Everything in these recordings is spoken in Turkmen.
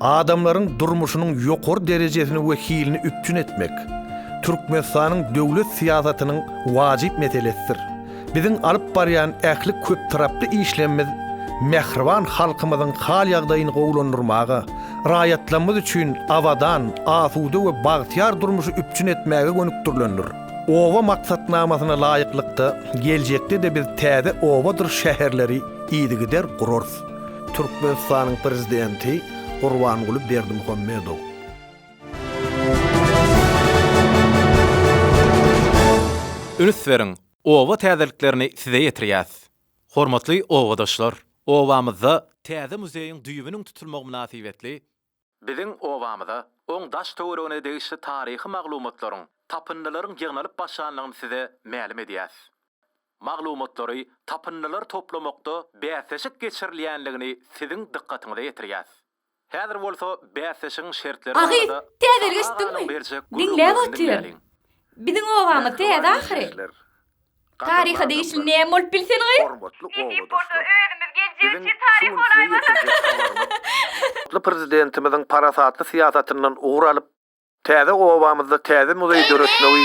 Adamlaryň durmuşynyň ýokary derejesini we hilini üpjün etmek, Türkmenistanyň döwlet syýasatynyň wajyp meselesidir. Biziň alyp barýan ähli köptaraply işlemimiz mähriban halkymyzyň hal-ýagdaýyny gowulandyrmaga, raýatlarymyz üçin abadan, asuda we bagtyýar durmuşy üpjün etmäge gönükdirilendir. Oba maksatnamasyna laýyklykda, geljekde-de biz täze obadyr şäherleri yzygider gurarys. Türkmenistanyň Prezidenti Gurbanguly Berdimuhamedow. Üns beriň, oba täzeliklerini size ýetirýäs. Hormatly obadaşlar! Obamyzda täze muzeýiň düýbüniň tutulmagy mynasybetli, biziň obamyza, oň daş-töweregine degişli taryhy maglumatlaryň, tapyndylaryň ýygnalyp başlandygyny size mälim edýäs. Maglumatlary, tapyndylary toplamakda bäsleşik geçirilýändigini siziň dykgatyňyza ýetirýäs. Häzir bolsa bäsleşigiň şertleri Agyz, barada täzelik Saha eşitdiňmi? aganyň berjek Diňläp gürrüňlerini otur. diňläliň. Biziň obamyz täze ahyry. Mähriban ildeşler, Taryha gadyrly degişli adamlar, näme bolup bilsin gyz? hormatly Nesip bolsa obadaşlar! özümiz geljek Biziň üçin şu taryh gün size bolaýmasak. ýetirjek habarymyz Hormatly Prezidentimiziň parasatly syýasatyndan ugur alyp, Täze obamyzda täze muzeý döretmegi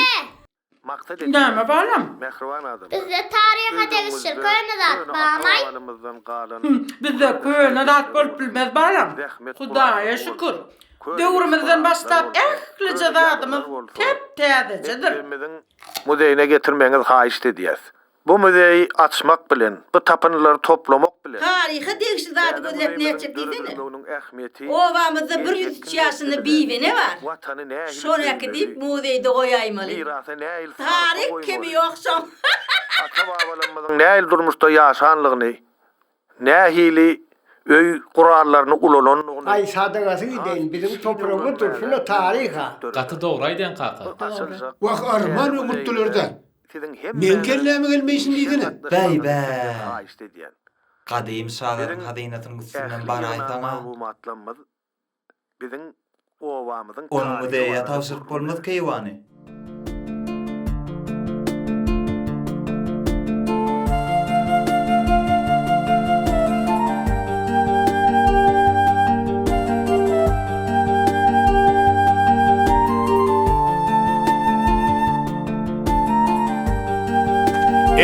maksat edinýäris. Näme balam? Mähriban adamlar! Bizde taryha degişli Öýlerimizde köne zat köne barmaý? ata-babalarymyzdan galan Bizde köne köne zat şäherler bolup bolsa, bilmez balam. zähmet Hudaýa gurallary şükür. bolsa, köne Döwrümizden esbaplar başlap bolsa, ählije köne zadymyz ýazgylar bolsa, täp-täzejedir. mekdebimiziň muzeýine getirmegiňizi haýyşt edýäs. Bu muzeýi açmak bilen, bu tapyndylary toplamak bilen, Taryha degişli zady täze gözläp muzeýimiziň nätjek diýsene. döredilmeginiň ähmiýeti Obamyzda bir 103 geljekki ýaşynda nesillere bibene bar. Watany nähili Şony äkidip söýmegi, muzeýde goýaýmaly. mirasa nähili sarpa Taryh kemi goýmaly, ýok şoň. ata-babalarymyzyň nähili durmuşda ýaşanlygyny, nähili öý gurallaryny ulanandygyny Aý sadagasy has gideýin biziň içgin topragymyz öwrenmäge durşuna taryha. mümkinçilik Gaty döreder. dogry aýdýaň kaka. Bu açyljak Wah arman täze muzeýde öňürtdiler-dä. siziň Meň hemmäňiziň kelläme gelmeýşin işjeň diýsene. gatnaşmagyňyzy Bäý-bä! sizden haýyşt edýän. Gadym şalaryň Biziň hazynasynyň üstünden ähli ýygnan baraýsaň-a. maglumatlarymyz biziň obamyzyň Ony taryhy muzeýe barada tabşyryp gürrüň bolmaz berer. keýwany.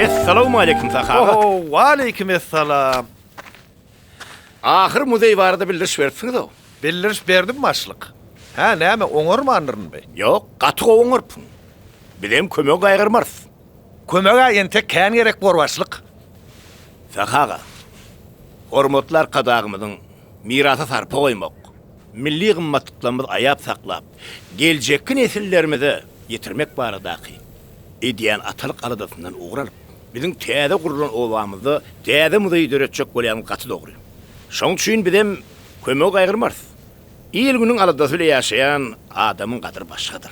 Essalawmaleýkim Sahy aga. Oho, waleýkim essalam. Ahyr muzeý barada bildiriş beripsiňiz-ow. Bildiriş berdim başlyk. Hä, näme, oňarmandyrynmy? Ýok, gaty gowy oňarypsyň. Bizem kömegi gaýgyrmarys. Kömeg-ä entek kän gerek bor başlyk. Sahy aga, hormatly Arkadagymyzyň mirasa sarpa goýmak, milli gymmatlyklarymyzy aýap saklap, geljekki nesillerimize ýetirmek baradaky edýän atalyk aladasyndan ugur alyp, Biziň täze gurlan obamyzda täze muzeý döretjek bolýanyňyz gaty dogry. Şoň üçin bizem kömegi gaýgyrmarys. Il-günüň aladasy bile ýaşaýan adamyň gadyry başgadyr.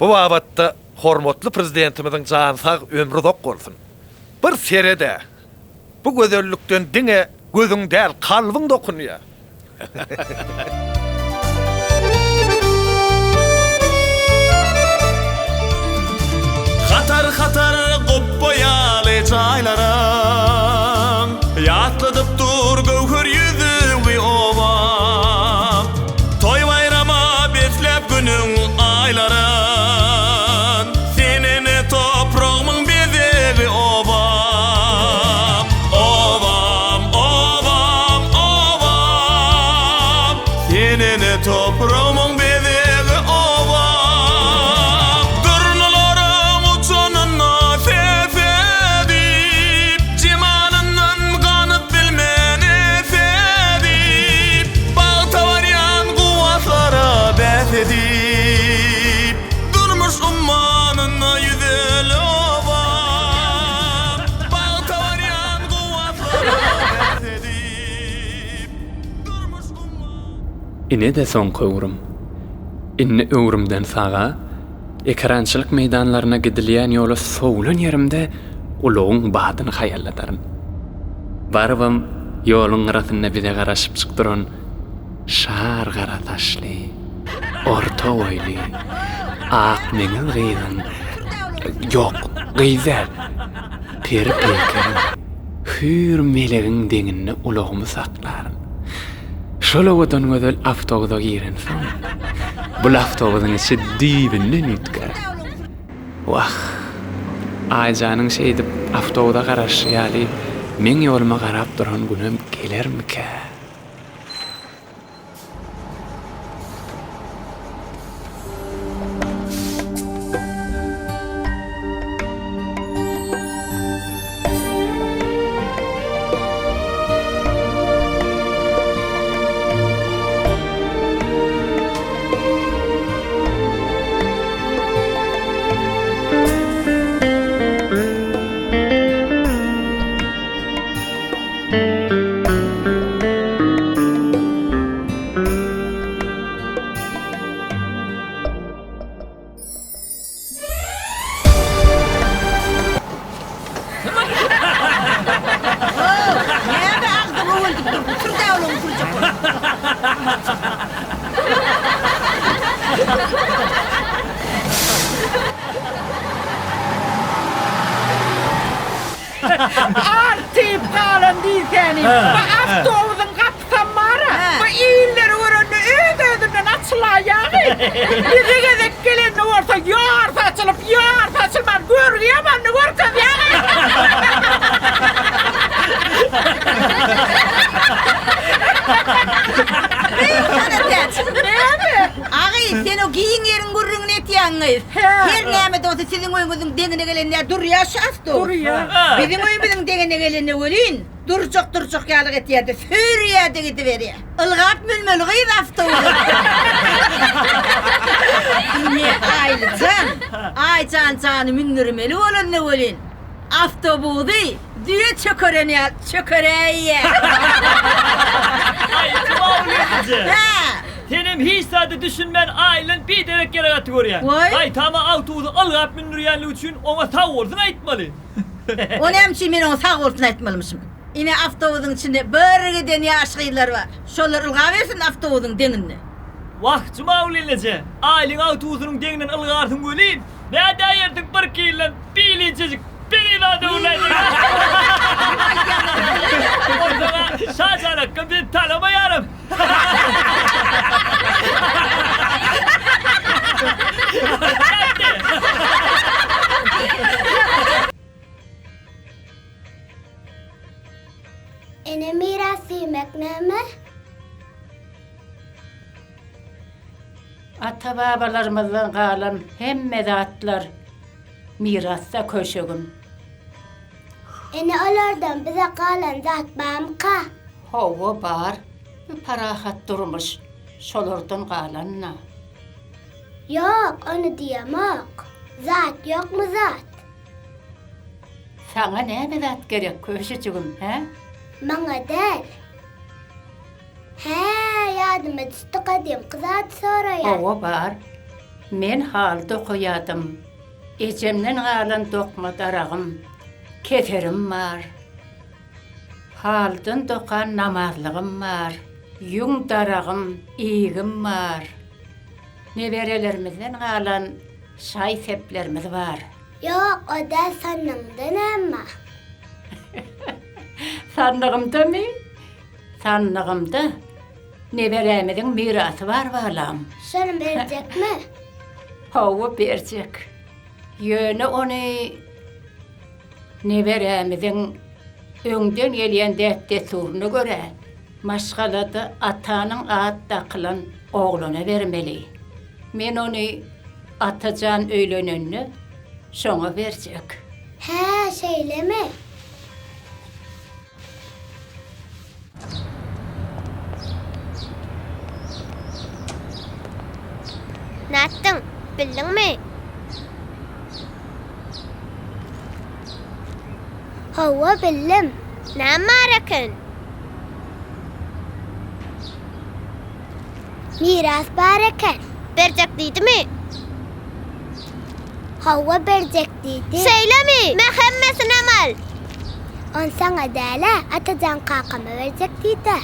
Bu babatda hormatly Prezidentimiziň jany sag, ömri uzak bolsun. Bir sered-ä, bu gözellikden diňe gözüň däl, kalbyň dokunýar. Hatar-hatar gupba ýaly jaýlaram, Ýatladyp dur göwher ýüzügi obam. Toý-baýrama besläp günüň aýlaryn, Sen ene topragymyň bezegi obam. Obam, obam, obam, Sen ene topragymyň bezegi obam. Durnalaryň uçanyna ses edip, Jemalyndan ganyp bilmen esedip, Bagta barýan guwwatlara bäs edip, Durmuş ummanynda ýüzel obam. Bagta barýan guwwatlara bäs edip, Durmuş ummanynda. Ine-de soňky öwrüm. Indi öwrümden saga, ekerançylyk meýdanlaryna gidilýän ýola sowlan ýerimde ulagyň badyny haýalladaryn. Barybam ýoluň gyrasynda bize garaşypjyk duran şar gara saçly, orta boýly, akmeňiz gyzyň, ýok, gyz däl, peri-peýkeriň, hüýr melegiň deňinde ulagymy saklaryn. Şol owadan gözel awtobusa girensoň, bul awtobusyň içi düýbünden üýtgär. Wah, Aýjanyň şeýdip awtobusa garaşy ýaly meň ýoluma garap duran günem gelermikä? Näme agzyňy öweldip dursuň? Sür däwleňi sürjek bolup. Artyp galan diýsäni, bu awtobusyň gapysam bar-a, bu illeri görende öz-özünden açylaýýagy. Bize gezek gelende bolsa ýarysy açylyp, ýarysy açylman görgi ýamanyny görkezýäňi. Näme? Agy, sen o giň ýeriň gürrüňini etýäň gyz. Her näme-de bolsa siziň öýüňiziň deňine gelende durýar şu awtobus. Durýar. Biziň öýümiziň deňine gelende welin, durjak-durjak ýalyk etýär-de, sürýär-de gidiberýär. Ylgap münmeli gyz awtobusa. Ine, Aýlyjan, Aýjan jany mündürmeli bolanda welin, awtobusy düýe çökeren ýaly çökeräýýär. Aý, Jumagül eje. Hä. Senem hiç zada düşünmän Aýlan biderek ýere gaty görýäň. Waý. Gaýtama awtobusa ylgap mündürýänligi üçin oňa sag bolsun aýtmaly. O näme üçin men oňa sag bolsun aýtmalymyşym? Ine awtobusyň içinde bir giden ýaş gyzlar bar. Şolar ylgabersin awtobusyň deňinde. Wah, Jumagül gelneje, Aýlyň awtobusynyň deňinden ylgarsyň welin, nädäýersiň birki ýyldan bilinçejik perizada öwrüläýseň. Onsoň-a Şajan akga bizi tanamaýaram. Ene miras diýmek näme? Ata-babalarymyzdan galan hemme zatlar mirasda köşegim. Ene olardan bize galan zat barmyka? Hawa bar, bu parahat durmuş şolardan galan-da. Ýok, ony diýemok. Zat ýokmy zat? Saňa näme zat gerek köşejigim, hä? Maňa däl. Hä, ýadyma düşdi gadymky zady soraýan. Hawa bar. Men haly dokaýadym. Ejemden galan dokma daragym, keserim bar. Halydan dokan namazlygym bar, ýüň daragym, igim bar. Neberelerimizden galan şaý-seplerimiz bar. Ýok, o däl, sandygyňda näme bar? Sandygymdamy? Sandygymda neberämiziň mirasy bar, balam. Şony berjekmi? Hawa, berjek. Ýöne ony Neberämiziň öňden gelýän däp-dessuryna görä, maşgalada atanyň at dakylan oglana bermeli. Men ony Atajan öýlenende şoňa berjek. Hä, şeýlemi? Nätdiň, bildiňmi? Hawa, bildim. Näme bar eken? Miras bar eken. Berjek diýdimi? Hawa, berjek diýdi. Şeýlemi? Me hemmesinem al. Ony saňa däl-ä, Atajan kakama berjek diýd-ä.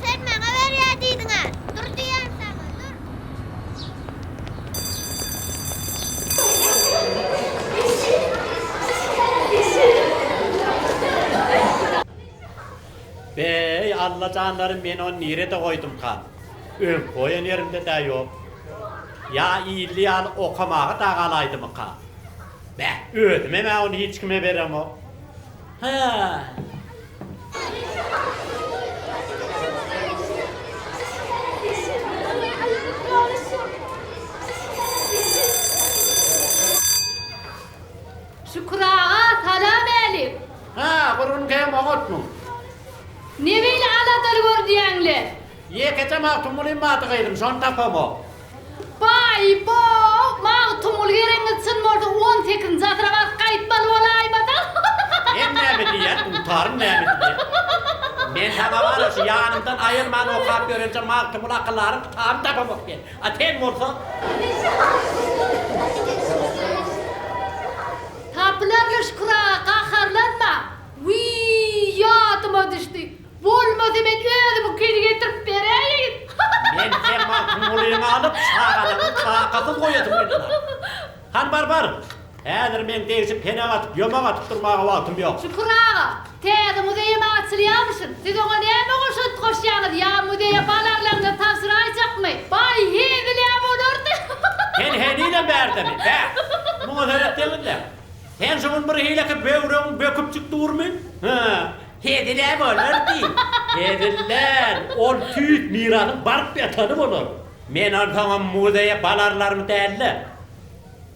Sen maňa berýär diýdiň-ä. Dur diýýän saňa, dur. Beý, Alla janlarym men ony nirede goýdumkam? Öňki goýan ýerimde-dä ýok. Ýa illi ýaly okamaga dagy alaýdymyka? Bäh, özümem-ä ony hiç kime beremok. Hä. Şükür aga, salam älik. Hä, gurgun kem oňatmyň? Ne beýle aladaly görünýäň-le? Ýekeje Magtymgulyň bardy gyzym, şony tapamok. Baý-bow, Magtymguly geregiňiz çyn bolsa on sekizinji asyra baryp gaýtmaly bolaýmasa. Men näme diýýän, dutarym näme diýýän? Men saňa bar-a şu ýanymdan aýyrman okap ýörenje Magtymguly akyldaryň kitabyny tapamok diýen. A sen bolsa. Tapylarla Şükür aga, gaharlanma. Wiý, ýadyma düşdi. Bolmasa men özümiňkini getirip beräýeýin. Men seň Magtymgulyňy alyp, çagalaňy kakasyz goýasym gelenok. Hany bar, bar. Häzir meň degşip henek atyp, ýomak atyp durmaga wagtym ýok. Şükür aga, täze muzeýem açylýamyşyn. Siz oňa näme goşant goşýaňyz ýa muzeýe bal arlaňyzy tabşyraýjakmy? Baý, hezil-ä bolardy. Sen henizem bärdemi? Bä! Muňa seretseňiz-le. Sen şu gün bir hileki böwregiň böküpjik durmy? Hä, hezil-ä bolar diý. Hezil däl, ol tüýs mirasyň baryp ýatany bolar. Men onsoňam muzeýe bal arlarymy däl-de,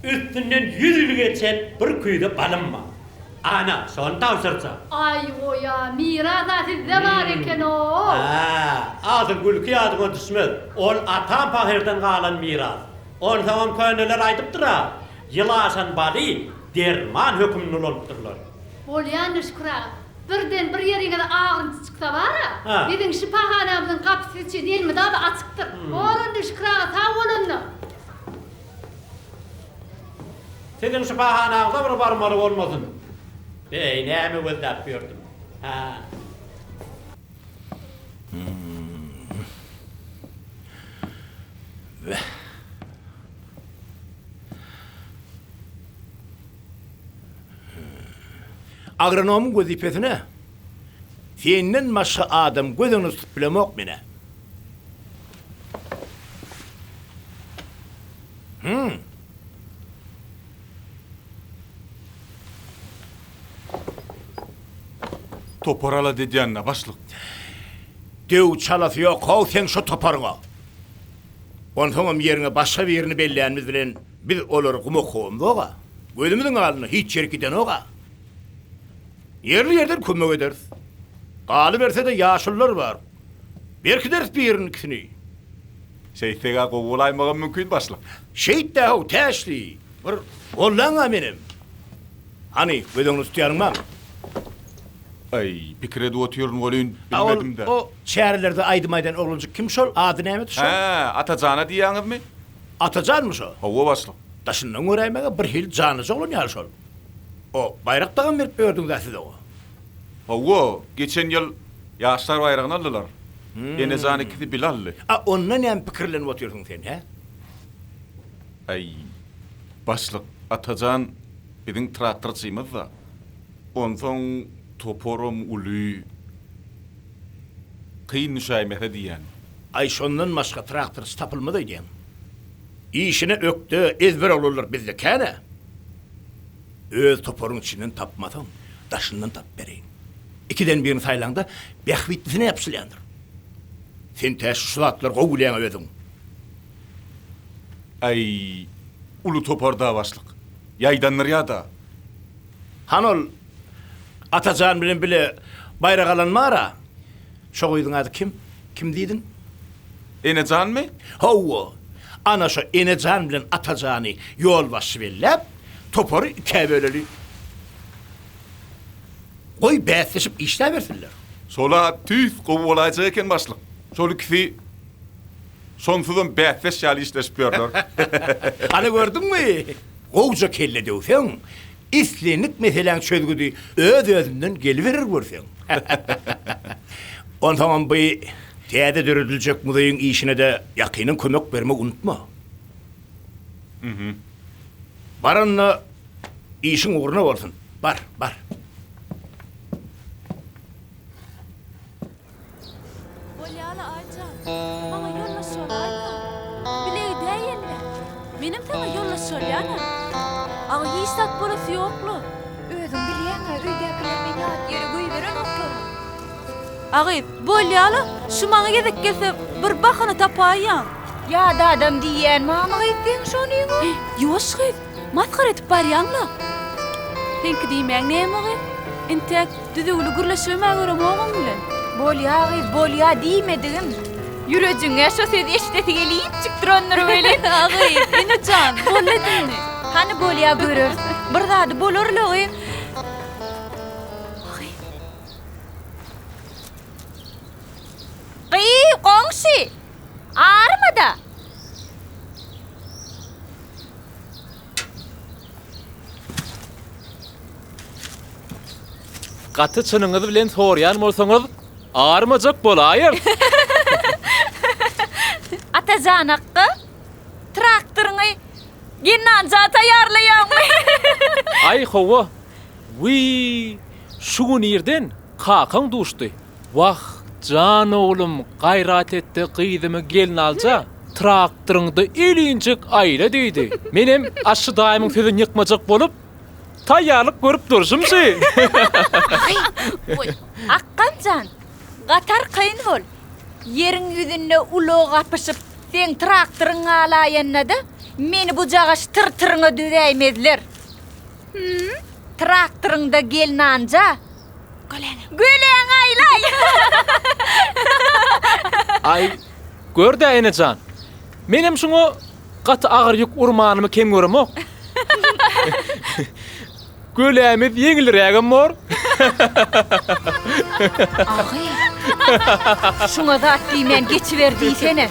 üstünden ýüz ýyl geçen bir küýze balym bar. Ana, şony tabşyrjak. Aý, goý-a, miras-a sizde bar eken-ow. Hä, asyl gülki ýadyňa düşmez. Ol atam pahyrdan galan miras. Onsoňam köneler aýdypdyr-a, Ýyl aşan baly derman höküminde ulanypdyrlar. Bolýandyr Şükür aga. Birden bir ýeriňize agyrynty çyksa bar-a, biziň şypahanamyzyň gapysy üçin elmydama açykdyr. Bor onda Şükür aga, sag bol onda. Siziň şypahanaňyza bir barmaly bolmasyn. Beý, näme gözläp ýördüm. Hä. Beh. Agronomyň wezipesine senden başga adam göz öňünde tutup bilemok men-ä. Hum. Topar alada edýän-dä, başlyk. Döw çalasy ýok-how seň şo toparyňa. Onsoňam ýeriňe başga birini bellänimiz bilen biz olary guma kowamzog-a. Gözümiziň alnynda hiç ýerik gidenog-a. Ýerli-ýerden kömek ederis. Galyberse-de ýaşulular bar. Berkideris birini-ikisini. Şeýtseg-ä gowy bolaýmagam mümkin, başlyk. Şeýt-dä-how, Täşli! Bir gollaň-a menem. Hany, göz öňünde tutýanyň barmy? Aý, pikir edip otyryn welin, A ol, bilmedim-dä. o çärelerde aýdym aýdan oglanjyk kim şol? Ady nämedi şol? Hä, Atajana diýýäňizmi? Atajanmy şo? Hawa, başlyk. Daşyndan göräýmäge birhili janlyja oglan ýaly şol. O, baýrak dagam berip ýördüňiz-ä siz oňa. Hawa, geçen ýyl Ýaşlar baýragyny aldylar. Enejan ikisi bile aldy. A onda näme pikirlenip otyrsyň sen, hä? Aý, başlyk, Atajan biziň traktorçymyz-da. Onsoň toparam uly. Kyn düşäýmese diýýän. Aý, şondan başga traktorçy tapylmaz öýdýäň. Işine ökde, ezber oglanlar bizde kän-ä. Öz toparyň içinden tapmasaň, daşyndan tapyp bereýin. Ikiden birini saýlaňda, bähbitlisine ýapyşylýandyr. Sen tä şu zatlary gowy bilýäň özüň. Aý, uly topar-da başlyk. Ýaýdandyrýa-da. Hany ol Atajan bilen bile baýrak alan bar-a? Şo gyzyň ady kim? Kim diýdiň? Enejanmy? Hawa. Ana şo Enejan bilen Atajany ýolbaşçy belläp, topary ikä böleli. Goý, bäsleşip işläbersinler. Şol-a tüýs gowy bolaýjak eken başlyk. Şol ikisi şonsuzam bäsdeş ýaly işleşip ýörler. Ana gördüňmi? Gowja kelle döwseň, islendik meseläň çözgüdi öz-özünden geliberer görseň. Onsoňam bu täze dörediljek muzeýiň işine-de ýakyndan kömek bermegi unutma. Baranda işiň ugruna bolsun. Bar, bar. Bolýa-la, Aýjan. Maňa ýoldaş bolaý-da. Bile gidäýeli-le. Menem saňa ýoldaş bolýan-a. Aga, hiç zat bolasy ýok-la. Özüň bilýäň-ä, öýdäkiler meni ýat ýere goýberenoklar-a. A gyz, bolýa-la, şu maňa gezek gelse, bir bahana tapaýýaň. Ýat adam diýýän mama gyz seň şonyňa. Ýuwaş gyz, masgara edip barýaň-la. Seňki diýmäň näme gyz? Intäk düzüwli gürleşibem-ä göremok oň bilen. Bolýa gyz, bolýa diýmedigim. Ýürejiň-ä şo sözi eşidesi gelipjik durandyr welin. A gyz, ene jan, boldy indi. Hany bolýa göreris. Bir zady bolar-la gyz. Gyý, goňşy! Arma-da! Gaty çynyňyz bilen sorýan bolsaňyz, armajak bolaýarys. Atajan akga, traktoryňy gelnanja taýýarlaýaňmy? Aý, hawa. Wiý, şu gün irden kakaň duşdy. Wah, jan oglum, gaýrat et-de gyzymy gelnalja, traktoryňda elinjek aýla diýdi. Menem Aşşy daýymyň sözüni ýykmajak bolup, taýýarlyk görüp durşum-şy. Goý, Akgam jan, gaty arkaýyn bol. Ýeriň ýüzünde ulag gapyşyp, seň traktoryň galaýanda-da, meni bujagaş tyr-tyryňa düzäýmezler. Hüm, traktoryňda gelnanja. Göläňi. Göläňi aýlaý. Aý, gör-dä ene jan. Menem şuňa gaty agyr ýük urmanymy kem göremok. Gölämiz ýeňilrägem bor. Agy, şuňa zat diýmän geçiber diýsene.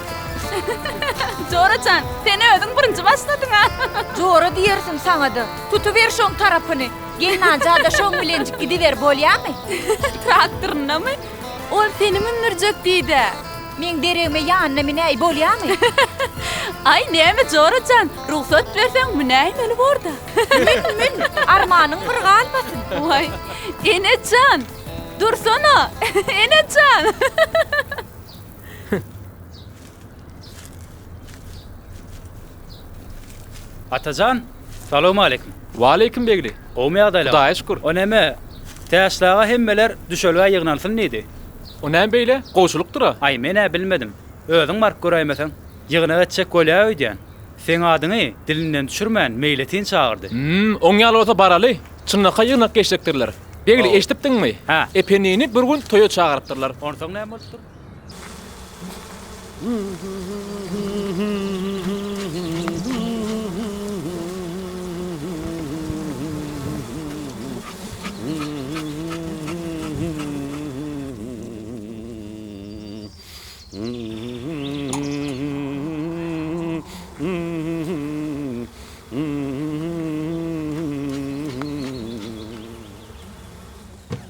Jora jan, sen özüň birinji başladyň-a. Jora diýersiň saňa-da. Tutuber şoň tarapyny. Gelnanja-da şoň bilenjik gidiber, bolýamy? Traktoryndamy? Ol seni mündürjek diýd-ä. Meň deregime ýanyna münäý, bolýamy? Aý, näme, jora jan, rugsat berseň münäýmeli bor-da. Mün, mün, armanyň bir galmasyn. Waý, ene jan, dursana, ene jan! Atajan, salowmaleýkim. Waleýkim Begli. Gowumy ýagdaýlar? Hudaýa şükür. O neme, Täşli aga hemmeler düşelgä ýygnansyn diýdi. O näme beýle? Gowşulykdyr-a. Aý, men-ä bilmedim. Özüň baryp göräýmeseň. Ýygnak etjek bolýa öýdýän. Seň adyňy dilinden düşürmän meýletin çagyrdy. Hüm, oň ýaly bolsa baraly. Çynlakaý ýygnak geçjekdirler. Begli, eşidipdiňmi? Hä. Ependini bir gün toýa çagyrypdyrlar. Onsoň näme bolupdyr?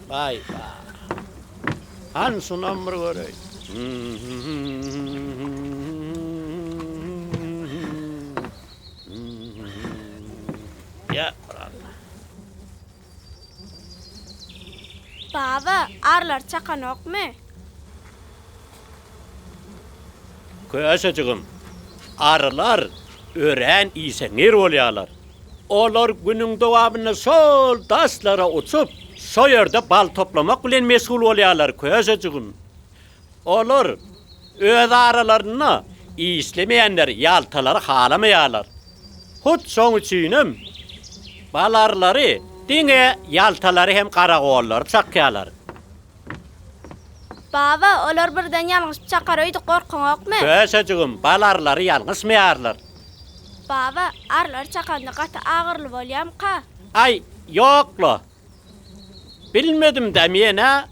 Baý ba. Hany şunam bir göreýin. Ýa Allah. Baba, arylar çakanokmy? Köşejigim, arylar örän işeňňir bolýarlar. Olar günüň dowamynda şol daşlara uçup, şo ýerde bal toplamak bilen meşgul bolýarlar, köşejigim. Olar öz aralarynda işlemeýänleri, ýaltalary halamaýarlar. Hut şoň üçinem bal arylary diňe ýaltalary hem garagollary çakýarlar. Baba, olar birden ýalňyşyp çakar öýdüp gorkaňokmy? Köşejigim, bal arylary ýalňyşmaýarlar. Baba, arylar çakanda gaty agyrly bolýamyka? Aý, ýok-la. Bilmedim-dä, men-ä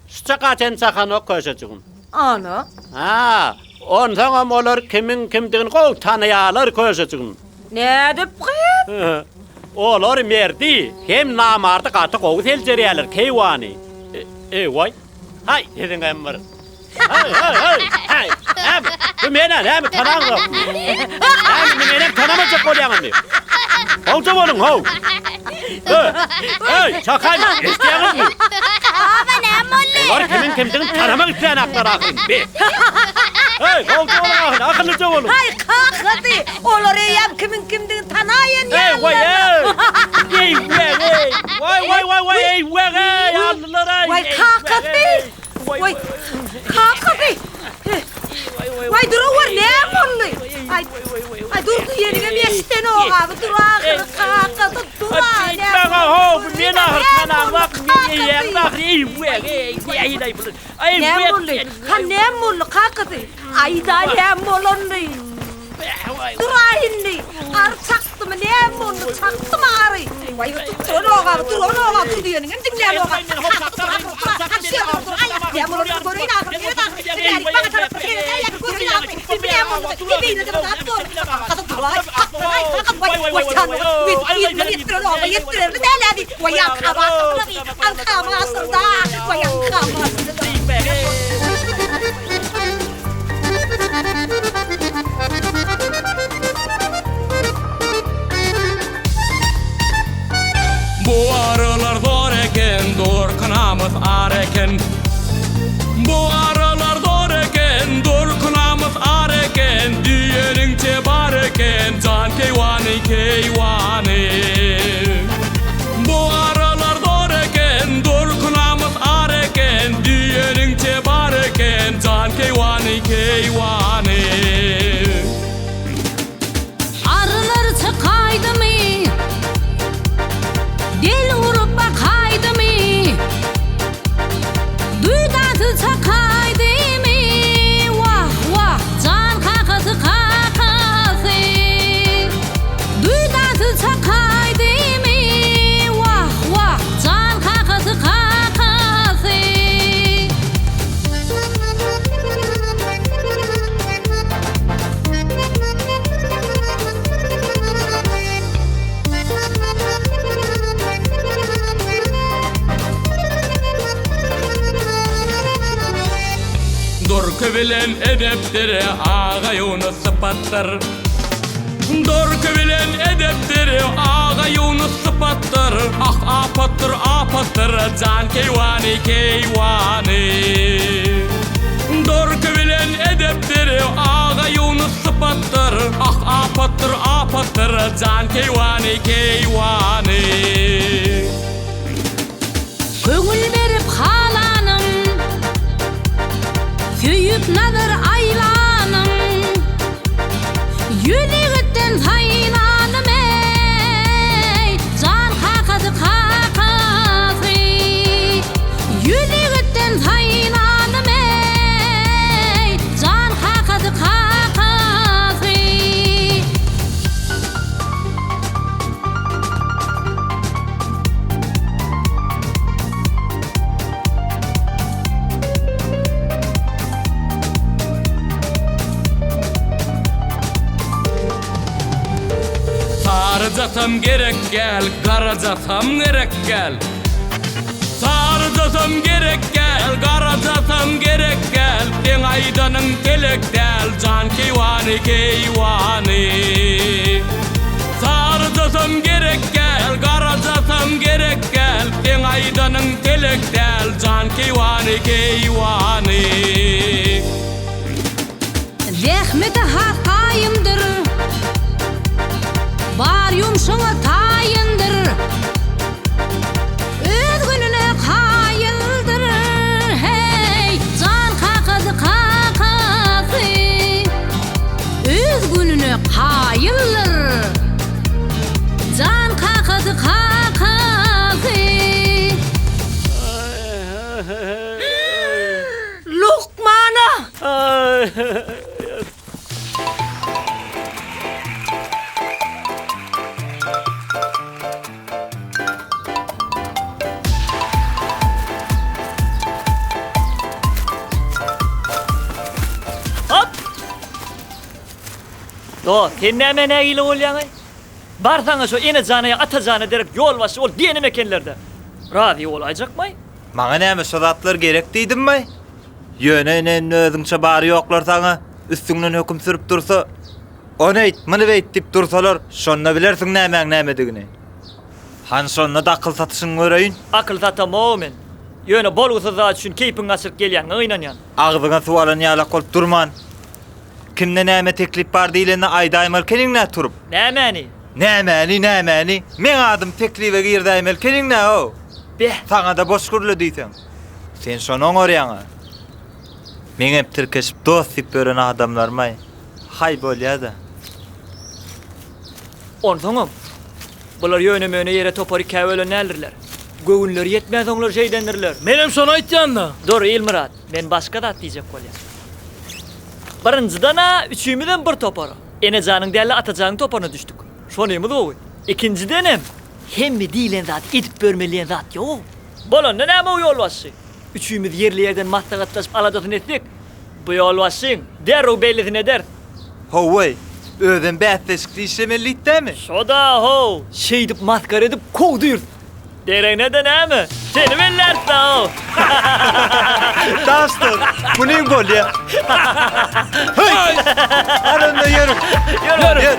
şu çaka çen çakanok köşejigim. Ana. Ha, onsoňam olar kimiň kimdigini gowy tanaýarlar köşejigim. Nädip gyz? Olar merdi hem namardy gaty gowy seljerýärler, keýwany. Eý-waý. Haý, siziňem bir. Haý, haý, haý, haý. Näme? Bu men-ä näme tanaňzokmy? Näme indi menem tanamajak bolýaňyzmy? Gowja boluň, how. Eý, çakaýma, eşidýäňizmi? Baba, näme? Näme boldy? Olar kimiň kimdigini tanamak isleýänaklar ahyryn, be! Heý, gowja boluň ahyryn, akyllyja boluň! Haý, kakasy, olar eýýäm kimiň kimdigini tanaýan Eý, waý, ýalylar. eý! Eý, waý, eý! Waý, waý, waý, waý, eý, waý, eý, aldylar, eý! Waý, kakasy! Waý, kakasy! Waý, durawur, näme boldy? Aý, aý, durdy ýeriňem eşidenok-a, bu dur ahyry, kakasy, dur-a, näme Maňa ho, bu men ahyr tanaňok, men eýýäm ahyr, eý, waý, eý, nähili-aý bular? Eý, Näme boldy? Han näme boldy, kakasy? Aýda näme bolanyny? Dur-a indi, ary çakdymy, näme boldy, çakdymy ary? Waý, duranok-a, duranok-a, dur diýeniňem diňlänok-a. Kakasy, dur ahyry, dur-a, hany şu ýerde dur, aý, näme bolanyny göreýin ahyry, seret ahyry, bärik maňa tarap bir seret, aý, göreýin ahyry, bi näme boldy, bi beýle-de bir zat bor. Kakasy, dur-aý, saklan-aý, kakasy, waý, waý, janymy, men yzyna ýetdirenok-a, ýetdirerli däl-ä bi, waý, aňkama aşyrdy-la bi, aňkama aşyrdy-a, waý, aňkama aşyrdy-la. Bu aralar zor eken, durky namys ar eken. Bu aralar zor eken, durky namys ar eken, Diýeniňçe bar eken, jan keýwany, keýwany. Bu aralar zor eken, durky namys ar eken, Diýeniňçe bar eken, jan keýwany, keýwany. Arylar çykaýdymy? Del urup bakaýdymy? Duýdansyz çakaýdymy? Wah, wah, jan kakasy, kakasy. Duýdansyz çakaýdymy? Wah, wah, jan kakasy, kakasy. Durky bilen edepdir, Agaýunus sypatdyr. Durky bilen edepdir, Agaýunus sypatdyr. Ah, apatdyr, apatdyr, jan keýwany, keýwany. Durky bilen edepdir, Agaýunus sypatdyr. Ah, apatdyr, apatdyr, jan keýwany, keýwany. Köňül berip halanym, Söýüp nazar aýlanym, Ýüz ýigitden saýlanym, eý, Jan kakasy, kakasy. Ýüz ýigitden saýlanym, eý, Jan kakasy, kakasy. Saryjasam gerek gel, garajasam gerek gel. Saryjasam gerek gel, garajasam gerek gel. Seň aýdanyň telek däl, jan keýwany, keýwany. Saryjasam gerek gel, garajasam gerek gel, Seň aýdanyň telek däl, jan keýwany, keýwany. Zähmete has gaýymdyr, Bar ýumşuňa taýyndyr, Öz gününe kaýyldyr, Heý, jan kakasy, kakasy. Öz gününe kaýyldyr. Jan kakasy kakasy. Lukmana! Hop! Dost, sen nämä nägile bolýaň-aý? Barsaň-a şo ene jana ýa ata jana derek ýolbaşçy bol diýenem ekenler-dä. Razy bolaýjakmaý? Maňa näme şo zatlar gerek diýdimmi? Ýöne ene indi özüňçe bary-ýoklar saňa üstüňden höküm sürüp dursa, ony eýt, muny beýt diýip dursalar, şonda bilersiň nämäň nämedigini. Hany şonda-da akyl satyşyňy göreýin. Akyl satamog men. Ýöne bolgusyz zat üçin keýpiňi gaçyryp gelýäniňe gynanýan. Agzyňa suw alan ýalak bolup durman, kimde näme teklip bar diýlende aýdaýmaly ekeniň-dä turup. Nämäni? Nämäni, nämäni? Meň adym teklibe girizäýmeli ekeniň-dä-ow. Beh! Saňa-da boş gürle diýseň. Sen şony oňarýaň-a. Meňem tirkeşip dost diýip ýören adamlarym-aý. Haý bolýa-da. Onsoňam, bular ýöne-möne ýere topar ikä bölen däldirler. Göwünleri ýetmänsoňlar şeýdendirler. Menem şony aýtýan-da. Dur, Ilmyrat, men başga zat diýjek bolýan. Birinjiden-ä, üçümizem bir topara, Enejanyň däl-de Atajanyň toparyna düşdük. Şonymyz gowy. Ikinjidenem, hemme diýlen zady edip bermeli diýen zat ýog-ow. Bolanda näme-ow ýolbaşçy? Üçümiz ýerli-ýerden maslahatlaşyp aladasyny etsek, bu ýolbaşçyň derrew bellisini ederis. Hawa, özem bäsleşikli işlemeli diýipdämi? Şo-da-how, şeýdip masgara edip kowdyrys. Deregine-de näme, seni belläris-dä-how. Daşlar, bu neň bolýa? Höý! Hany onda ýörüň. Ýör, ýör.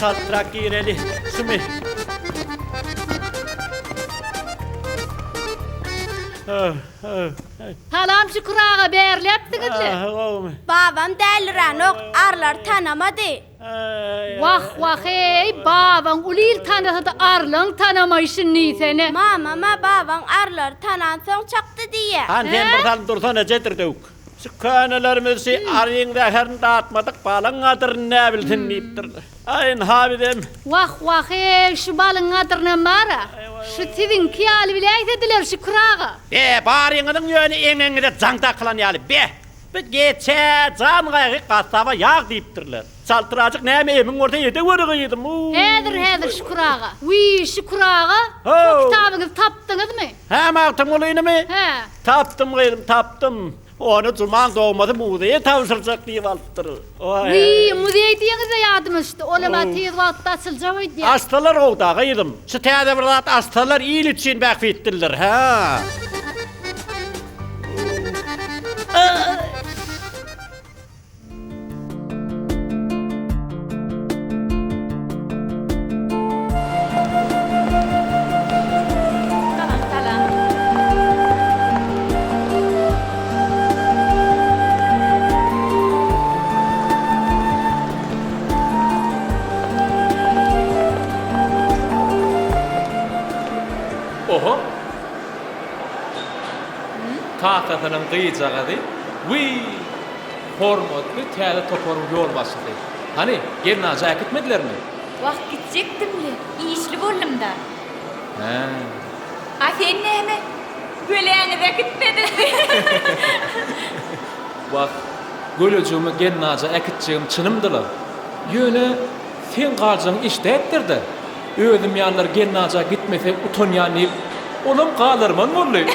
Çaltrak gireli, şumy? Salam Şükür aga bärläpsiňizle. Babam däliränok, arlary tanamady. Wah wah-eý, babaň uly il tanasa-da arlaň tanamaýşyny diýsene. Mamam-a babaň arlary tanansoň çakdy diýýä. Han sen bir salym dursana jedirdewük. Şu könelerimiz şi aryň zäherini datmadyk balyň gadyryny näbilsin diýipdirler. Aý ynha bizem. Wah wah-eý, şu balyň gadyrynam bar-a. Şu siziňki ýaly biläýsediler Şükür aga. Be, baryňyzyň ýöne eňegiňize jaň dakylan ýaly, be! Bu geçä jan gaýgy gassaba ýag diýipdirler. Çaltyrajyk näme emiň bolsa edeweri gyzym. Häzir häzir Şükür aga. Wiý Şükür aga, şo kitabyňyzy tapdyňyzmy? Hä Magtymgulynymy? Hä. Tapdym gyzym tapdym. Ony Jumaň dogmasy muzeýe tabşyrjak diýip alypdyr. Wiý muzeý diýeňizde ýadyma düşdi. Olam-a tiz wagtda açyljak öýdýän. Açsalar gowda gyzym. Şu täze bir zat açsalar il üçin bähbitlidir hä. Oho! Kakasynyň gyzjagazy, Wiý! Hormatly täze toparyň ýolbaşçysy. Hany, gelnaja äkitmedilermi? Wah, gitjekdim-le, işli boldum-da. Hä. A sen näme, göläňizi äkitmediňmi? Wah, gölejigimi gelnaja äkitjegim çynymdy-la. Ýöne seň galjagyňy eşidäýipdir-dä. Özüm ýalylar gelnaja gitmese utanýan diýip, olam galarman boldy.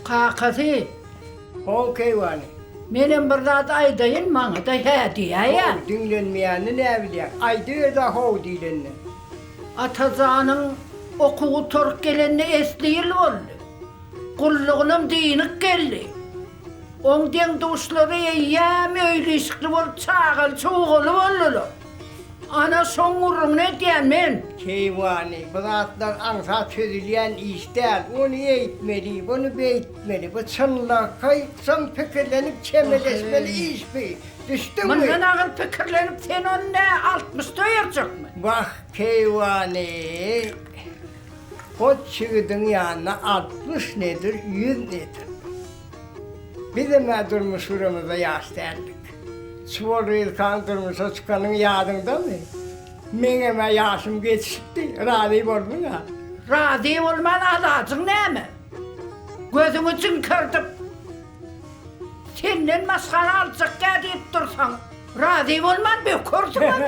Kakasy. How keýwany. Menem bir zat aýdaýyn, maňa-da hä diýäýä. How, diňlenmeýänini näbilýäň. Aýdyber-dä how diýlende. Atajanyň okuw gutaryp gelenine esli ýyl boldy. Gullugynam dynyk geldi. Oň deň-duşlary eýýäm öýli-işikli bolup çagaly-çugaly boldular. Ana şoň gürrüňini edýän men. Keýwany, bu zatlar aňsat çözülýän iş däl. Ony eýtmeli, buny beýtmeli. Bu çynlakaý çyn pikirlenip çemeleşmeli iş bi. Düşdüňmi? Mundan agyr pikirlenip sen ony nä altmyşda öýerjekmi? Wah, keýwany, goç ýigidiň ýanynda 60 nedir, 100 nedir. Bizem-ä durmuş guramyzda ýaş däldik. Çuwal gyzkaň durmuşa çykanyň ýadyňdamy? Meňem-ä ýaşym geçişipdi, razy bolduň-a? Razy bolman alajyň näme? Gözüňi jiňkerdip, senden başgany aljak-ä diýip dursaň. Razy bolman bökersiňem.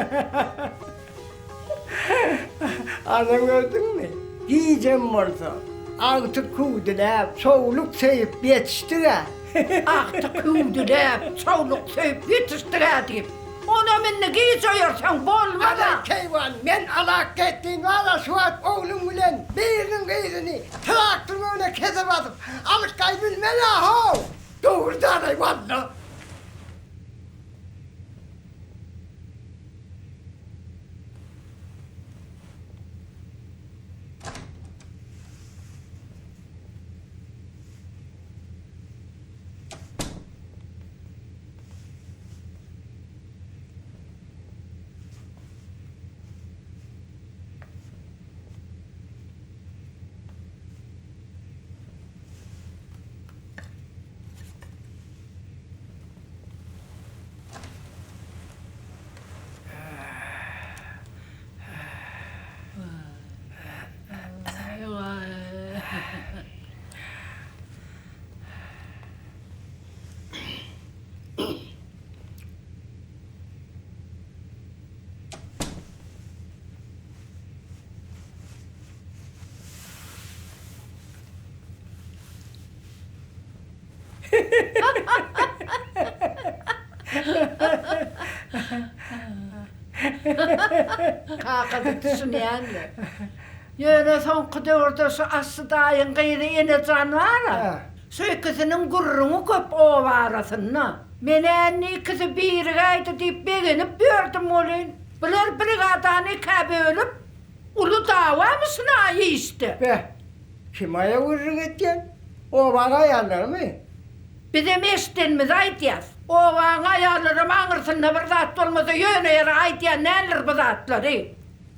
Ana gördüňmi? Gijem bolsa, agtyk hüwdüläp, çowluk söýüp ýetişdig-ä. Agtyk hüwdüläp, çowluk söýüp ýetişdig-ä diýip, onam indi giç oýarsaň bolmaz-a. Ana, keýwan, men alakgetdin bar-a şu wagt ogluň bilen biriniň gyzyny traktoryň öňüne kese basyp, alyp gaýdybilmen-ä, how! Dogry danaý, walla. Kakasy düşünýändir. Ýöne soňky döwürde şu Asly daýyň gyzy Enejan bar-a, şu ikisiniň gürrüňi köp oba arasynda. Men-ä indi ikisi birigäýdi diýip begenip ýördüm welin, bular brigadany ikä bölüp, uly dawamyşyn-a işde. Beh, Kim aýa gürrüň etýän? Obaň aýallarymy? Bizem eşidenimizi aýdýas. Obaň aýallaram aňyrsynda bir zat bolmasa ýöne ýere aýdýan däldir bu zatlary.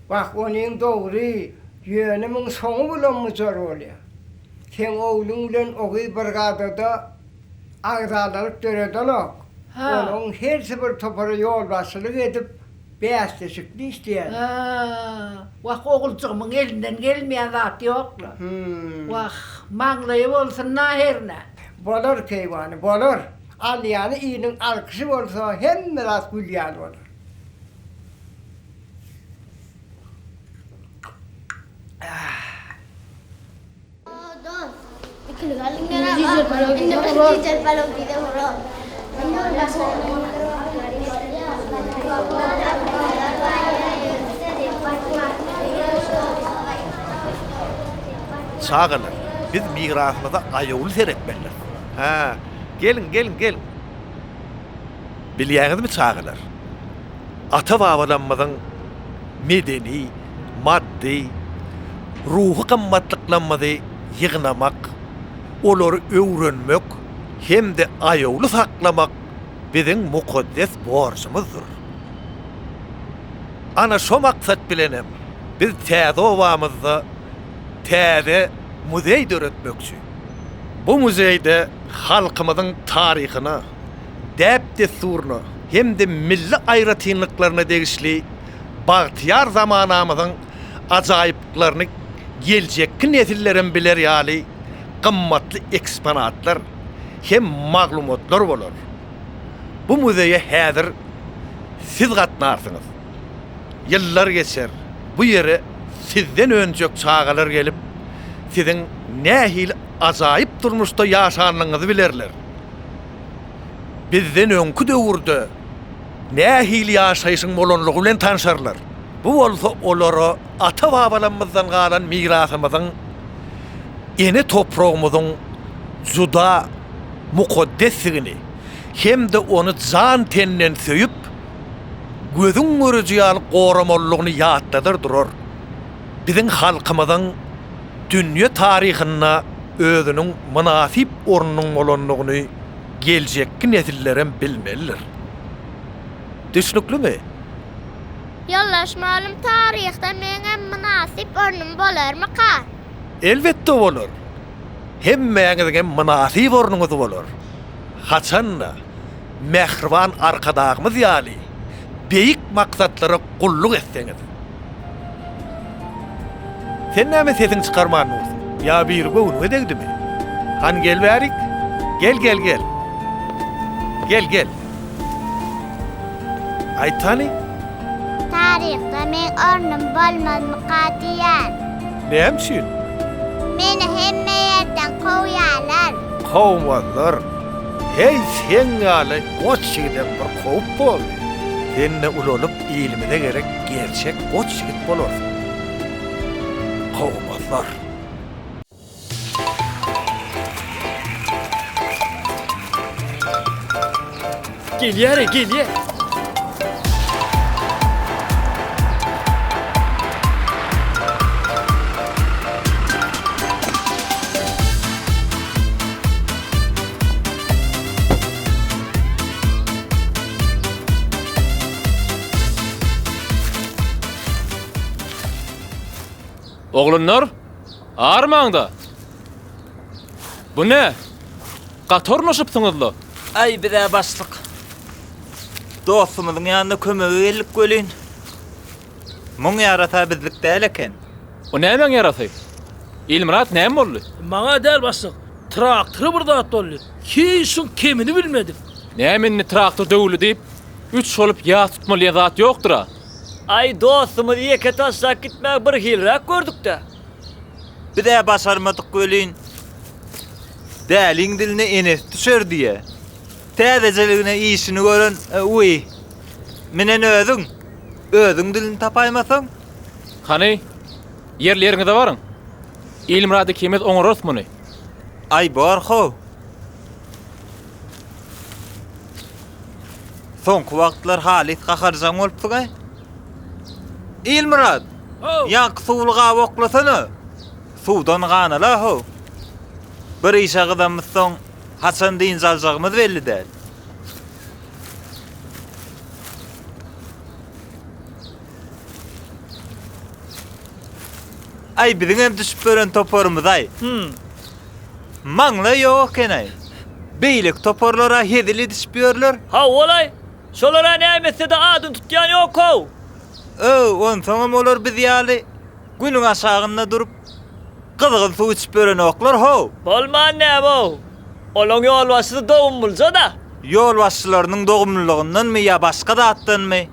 Wah, onyň dogry, ýöne muň soňy bulam-bujar bolýa. Seň ogluň bilen o gyz brigadada agzalalyk döredenok. Olaryň hersi bir topara ýolbaşçylyk edip, Bäsleşikli işleýän. Hä, wah, oguljygymyň elinden gelmeýän zat ýok-la. Wah, maňlaýy bolsun-da hernä. Bolar, keýwany, bolar. Alýany iliň alkyşy bolsa, hemme zat gül ýaly bolar. Çagalar, biz mirasymyza aýawly seretmelidiris. Hä, geliň, geliň, geliň. Bilýäňizmi, çagalar, ata-babalarymyzyň medeni, maddy, ruhy gymmatlyklarymyzy ýygnamak, olary öwrenmek hem-de aýawly saklamak biziň mukaddes borjumyzdyr. Ana şo maksat bilenem biz täze obamyzda täze muzeý döretmekçi. Bu muzeýde halkymyzyň taryhyna, däp-dessuryna hem-de milli aýratynlyklaryna degişli bagtyýar zamanamyzyň ajaýyplyklaryny geljekki nesillerem biler ýaly gymmatly eksponatlar hem maglumatlar bolar. Bu muzeýe häzir siz gatnarsyňyz. Ýyllar geçer, bu ýere sizden önjek çagalar gelip, siziň nähili ajaýyp durmuşda ýaşanlygyňyzy bilerler. Bizden öňki döwürde nähili ýaşaýşyň bolanlygy bilen tanşarlar. Bu bolsa olara ata-babalarymyzdan galan mirasymyzyň, ene topragymyzyň juda mukaddesdigini hem-de ony jan-tenden söýüp, gözüň göreji ýaly goramalydygyny ýatladar durar. Biziň halkymyzyň dünýe taryhynda özüniň mynasyp ornunyň bolandygyny geljekki nesillerem bilmelidir. Düşnüklimi? Ýoldaş mugallym taryhda meňem mynasyp ornum bolarmyka? Elbetde bolar. Hemmäňiziňem mynasyp ornuňyz bolar. Haçan-da, mähriban Arkadagymyz ýaly beýik maksatlara gulluk etseňiz. Sen näme sesiňi çykarman dursuň? Ýa biri göwnüňe degdimi? Hany gel bärik. Gel, gel, gel. Gel, gel. Aýt hany? Taryhda meň ornum bolmazmyka diýýän. Näme üçin? Meni hemme ýerden kowýarlar. Kowmazlar. Heý, seň ýaly goç ýigidem bir kowup boldy. Sen-de ulalyp ilimize gerek gerçek goç ýigit bolarsyň. Kowmazlar. Gelýär-e, gelýär. Oglanlar, armaň-da! Bu ne? Gaty ornaşypsyňyz-la. Aý, biz-ä başlyk. Dostumyzyň ýanyna kömege geldik welin, muň ýarasy-a bizlik däl eken. O nämäň ýarasy? Ilmyrat, näme boldy? Maňa däl, başlyk. Traktora bir zat boldy. Hiç şuň kemini bilmedik. Näme indi traktor döwüldi diýip, üç bolup ýas tutmaly diýen zat ýokdur-a. Aý, dostumyzy ýeke taşlap gitmäge birhiliräk gördük-dä. Biz-ä başarmadyk welin, däliň diline enesi düşer diýýä. Täzejeligine işini gören, wiý, minen özüň, özüň dilini tapaýmasaň. Hany, ýerli ýeriňize baryň. Ilmyrat ikimiz oňararys muny. Aý, bor-how. Soňky wagtlar halys gaharjaň bolupsyň-aý. Ilmyrat! Ýaňky suwly gaby oklasana. Suwdan ganala-how. Bir işe gyzamyzsoň, haçan dynç aljagymyz belli däl. Aý, biziňem düşüp ýören toparymyz-aý. Maňlaý ýok eken-aý. Beýleki toparlar-a hezil edişip ýörler. Hawa-laý, şolar-a näme etse-de adyny tutýan ýok-how. Öw, onsoňam olar biz ýaly günüň aşagynda durup, gyzgyn suw içip ýörenoklar-how. Bolman näme-ow? Olaň ýolbaşçysy dogumlyja-da. Ýolbaşçylarynyň dogumlylygyndanmy ýa başga zatdanmy,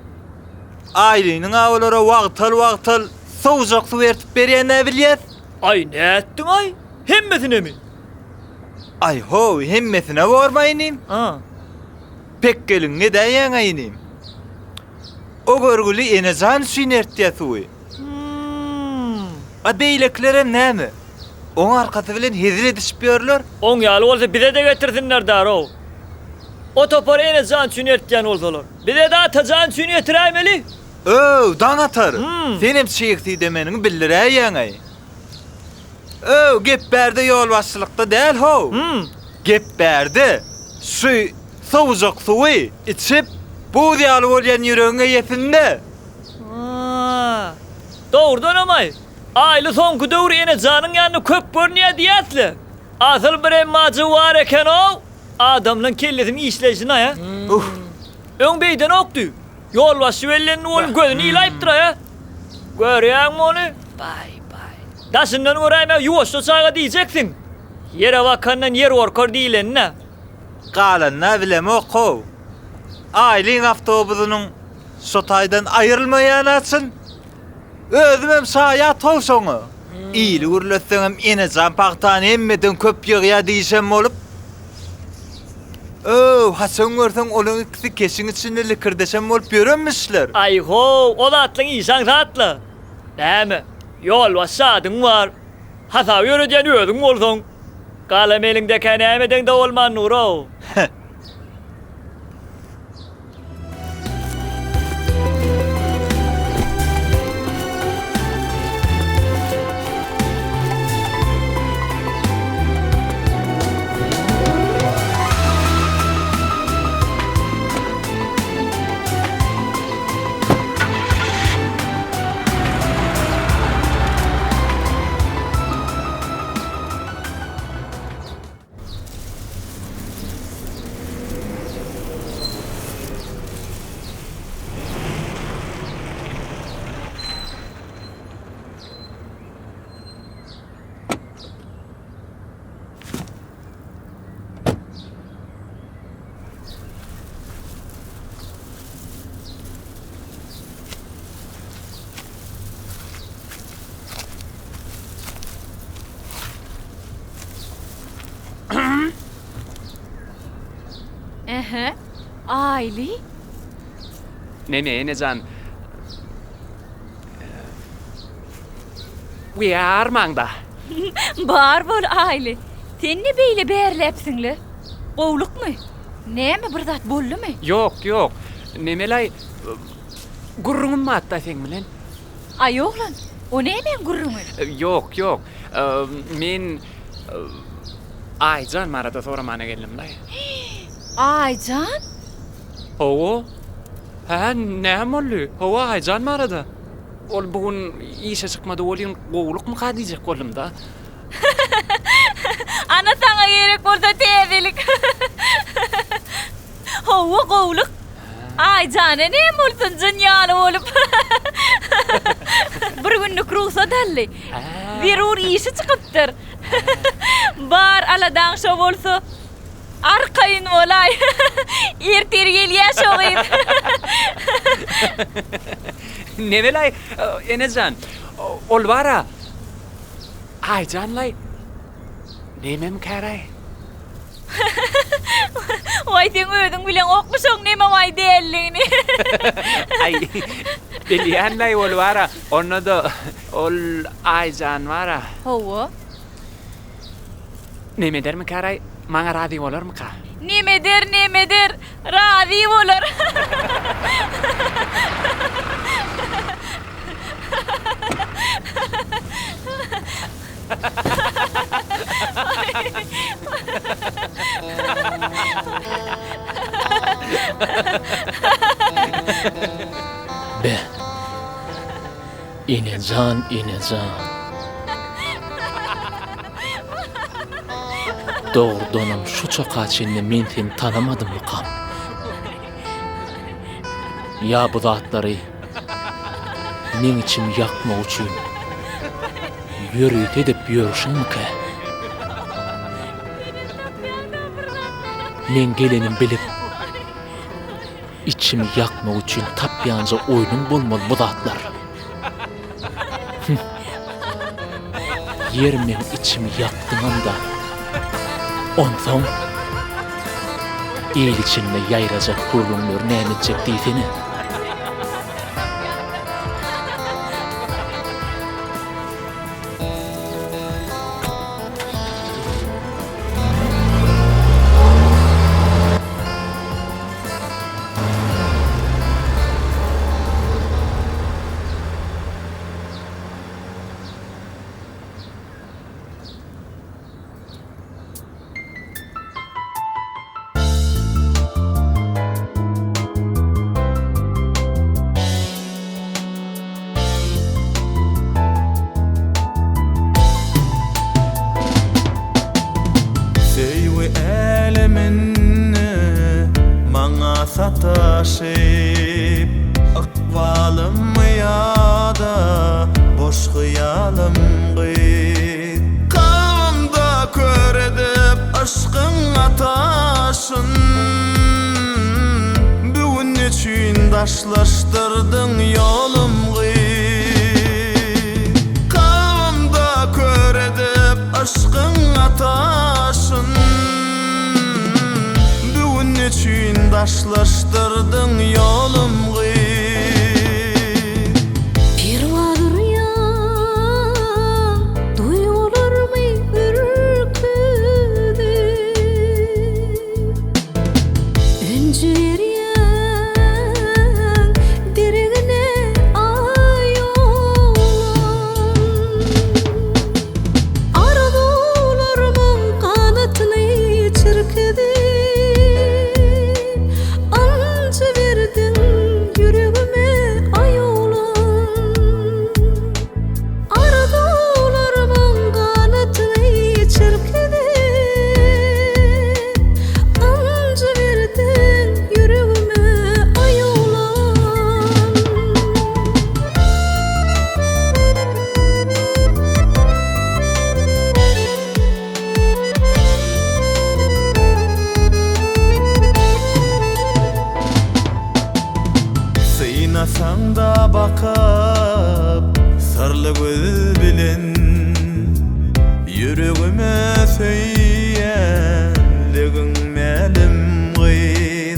Aýlynyň-a olara wagtal-wagtal sowujak suw ertip berýän-ä bilýäs. Aý, nätdiň-aý? Hemmesinemi? Aý how, hemmesine borma inim. Pekgeliňi edäýýäň-ä inim. O görgüli Enejan üçin ertýä suwy. A beýlekilerem näme? Oň arkasy bilen hezil edişip ýörler. Oň ýaly bolsa bize-de getirsinler darow. O topar Enejan üçin ertýän bolsalar. Bize-de Atajan üçin getiräýmeli. Öw, Daňatar, senem çyg siýdemeniňi bildiräýýäň-äý. Öw, gep bärde ýolbaşçylykda däl how. Gep bärde, şu sowujak suwy içip, buz ýaly bolýan ýüregiň eýesinde. A, dogrudanam-aý, Aýly soňky döwür Enejanyň ýanynda köp görünýär diýýäs-le. Asyl bir emmajygy bar eken-ow. Adamlaň kellesiniň işleýşini-aý-a. Öň beýdenokdy. Ýolbaşçy bellendi welin gözüni ýylaýypdyr-a. Görýäňmi ony? Baý-baý. Daşyndan göräýmäge ýuwaşja çaga diýjeksiň. Ýere bakandan ýer gorkar diýleni-dä. Galanyna bilemok-how. Aýlyň awtobusynyň şo taýdan aýrylmaýany-a çyn. Özümem şaýat-how şoňa. Ili gürletseňem Enejan pagtany hemmeden köp ýygýa diýşem bolup. Öw, haçan görseň olaň ikisi keşiň içinde likirdeşen bolup ýörenmişler. Aý-how, o zatlaň işi aňsat-la. Näme, ýolbaşçy adyň bar, hasaby ýöredýän özüň bolsaň, galam eliňdekä näme edeňde bolman dur-ow. Ähä, Aýly. Neme, enejan. Wiý, armaň-da. Bar bol, Aýly. Sen ne beýle bärläpsiň-le? Gowlukmy? Näme, bir zat boldumy? Ýok, ýok. Nemelaý, gürrüňim bar-da seň bilen. Aý, oglan, o nämäň gürrüňi? Ýok, ýok. Men Aýjan barada soramana geldim-laý. Aýjan? Hawa. Hä, näme boldy? Hawa, Aýjan barada. Ol bu gün işe çykmady welin, gowulykmyka diýjek boldum-da. Ana saňa gerek bolsa täzelik. Hawa, gowulyk. Aýjana näme bolsun jyn ýaly bolup. Bir günlük rugsat aldy. Zerur işi çykypdyr. Bar aladaň şo bolsa, arkaýyn bolaý. Ertir gelýä şo gyz. Nemelaý, enejan, ol bar-a, Aýjanlaý, nememkäraý? Waý seň özüň bileňokmy şoň neme-waý däldigini. Aý, bilýän-laý ol bar-a, onda-da ol Aýjan bar-a. Hawa. Neme edermikäraý, maňa razy bolarmyka? Neme eder, neme eder, razy bolar. Be. Enejan, enejan. Dogrudanam şu çaka çenli men seni tanamadymmykam? Ýa bu zatlary meň içimi ýakmak üçin ýörite edip ýörşüňmikä? Meň gelenim bilip, içimi ýakmak üçin tapýanja oýnuň bolmaly bu zatlar. Hüh. Ýer meň içimi ýakdyňam-da. Onsoň il içinde ýaýrajak gürrüňleri näme etjek diýsene. Söýgi äleminde maňa sataşyp, Ykbalym ýa-da boş hyýalym gyz. Kalbymda kör edip yşkyň ataşyn, Bu gün neçüýn daşlaşdyrdyň ýolum gyz. Kalbymda kör edip yşkyň ataşyn, Bu gün neçüýn daşlaşdyrdyň ýolum gyz. Perwaz urýan duýgularmy ürküzip, Ünji berýäň deregine aý oglan. Arzuwlarymyň ganatyny çirkizip, Ynjy berdiň ýüregime aý oglan. Arzuwlarymyň ganatyny çirkizip, Ynjy berdiň ýüregime aý oglan. Synasaň-da bakyp syrly göz bilen Ýüregime söýýänligiň mälim gyz.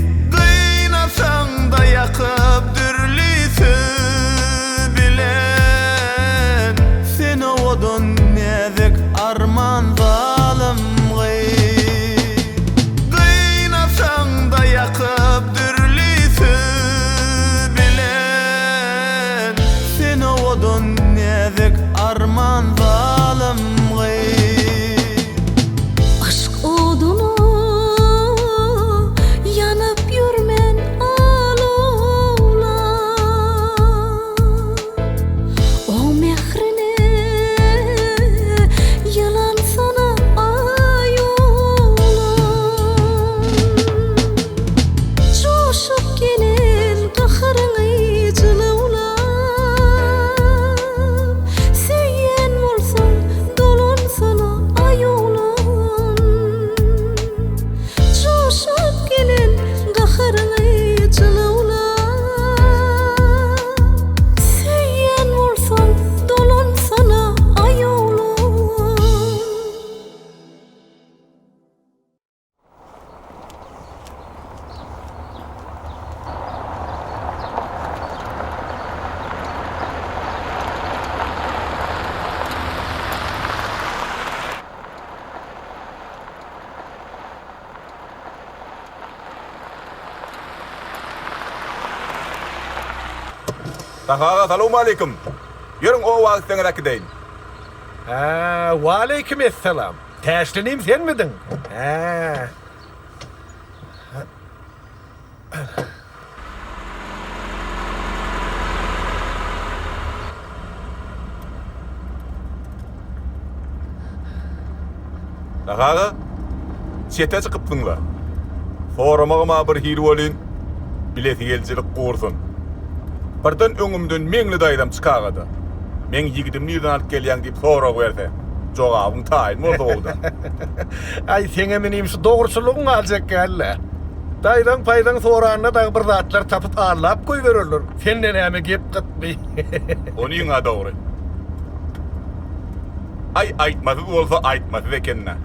Arman zalym gyz. Yşk oduna ýanyp ýörmen alawlap. Oň mährine ýylansana aý oglan. Joşup gelen gaharyňy jylawlap, Söýýän bolsaň dolansana aý oglan. Joşup gelen gaharyňy jylawlap, Söýýän bolsaň dolansana aý oglan. Sahy aga salowmaleýkim. Ýörüň oba gitseňiz äkideýin. Hä, waleýkim essalam. Täşlinim senmidiň? Hä. Sahy aga, çete çykypsyň-la. Soramagam-a bir hili welin, bilesigelijilik gursun. Birden öňümden Meňli daýzam çykaga-da, Meň ýigidimi nirden alyp gelýäň diýip sorag berse, jogabyň taýyn bolsa gowuda. Aý, seňem inim şu dogruçyllygyň galjak däl-le. Daýzaň-paýzaň soranda dagy bir zatlar tapyp allap goýbererler. Sende näme gep gytmy? Onyň-a dogry. Aý, aýtmasyz bolsa aýtmasyz eken-dä.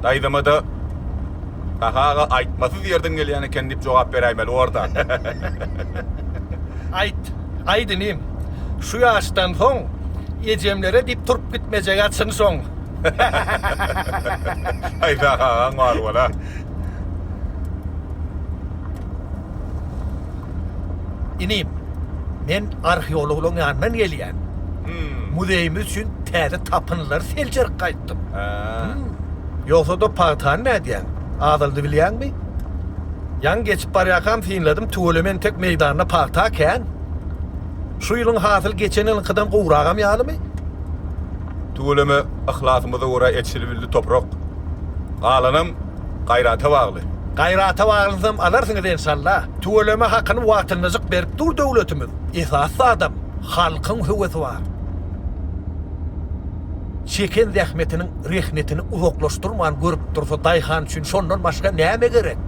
Daýzama-da Sahy aga aýtmasyz ýerden gelýän eken diýip jogap beräýmeli borda. Aýt, aýt inim. Şu ýaşdan soň ejemlere diýip turup gitmejeg-ä çyn şoň. Aý Sahy agaň bar bola. Inim, men arheologlaryň ýanyndan gelýän. Muzeýimiz üçin täze tapyndylary seljerip gaýtdym. Ýogsa-da pagtany nädýäň? Azaldy bilýäňmi? Ýaňy geçip barýarkam synladym, tüweleme entek meýdanda pagta kän. Şu ýylyň hasyly geçen ýylyňkydan gowragam ýalymy? Tüweleme yhlasymyza görä eçilibildi toprak. Galanam gaýrata bagly. Gaýrata baglysam alarsyňyz enşalla. Tüweleme hakyny wagtyndajyk berip dur döwletimiz. Esasy zadam halkyň höwesi bar. Çeken zähmetiniň rehnetini uzaklaşdyrman görüp dursa daýhan üçin şondan başga näme gerek?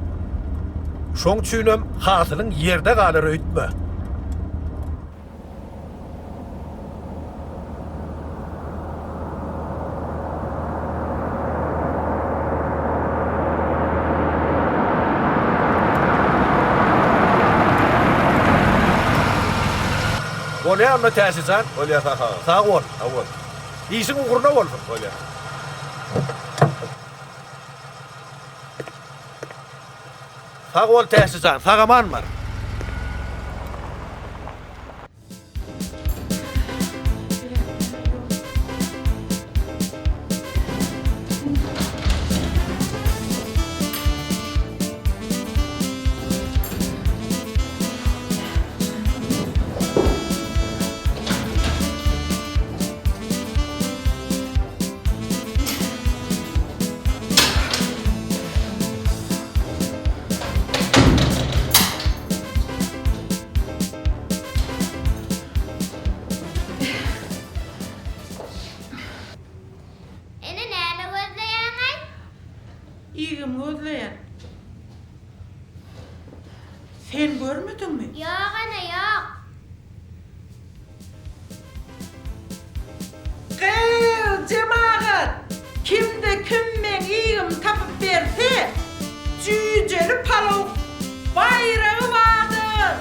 Şoň üçinem hasylyň ýerde galar öýtme. Bolýa onda Täşli jan. Bolýa Sahy aga. Sag bol. Sag bol. Işiň ugruna bolsun. Bolýa. Sag bol Täşli jan, sag-aman bar. Ene näme gözleýäňaý? Igim gözleýän. Sen görmediňmi? Ýok ene ýok. Gyz, jemagat! Kimde-kim meň igimi tapyp berse, jüýjeli palaw baýragy bardyr!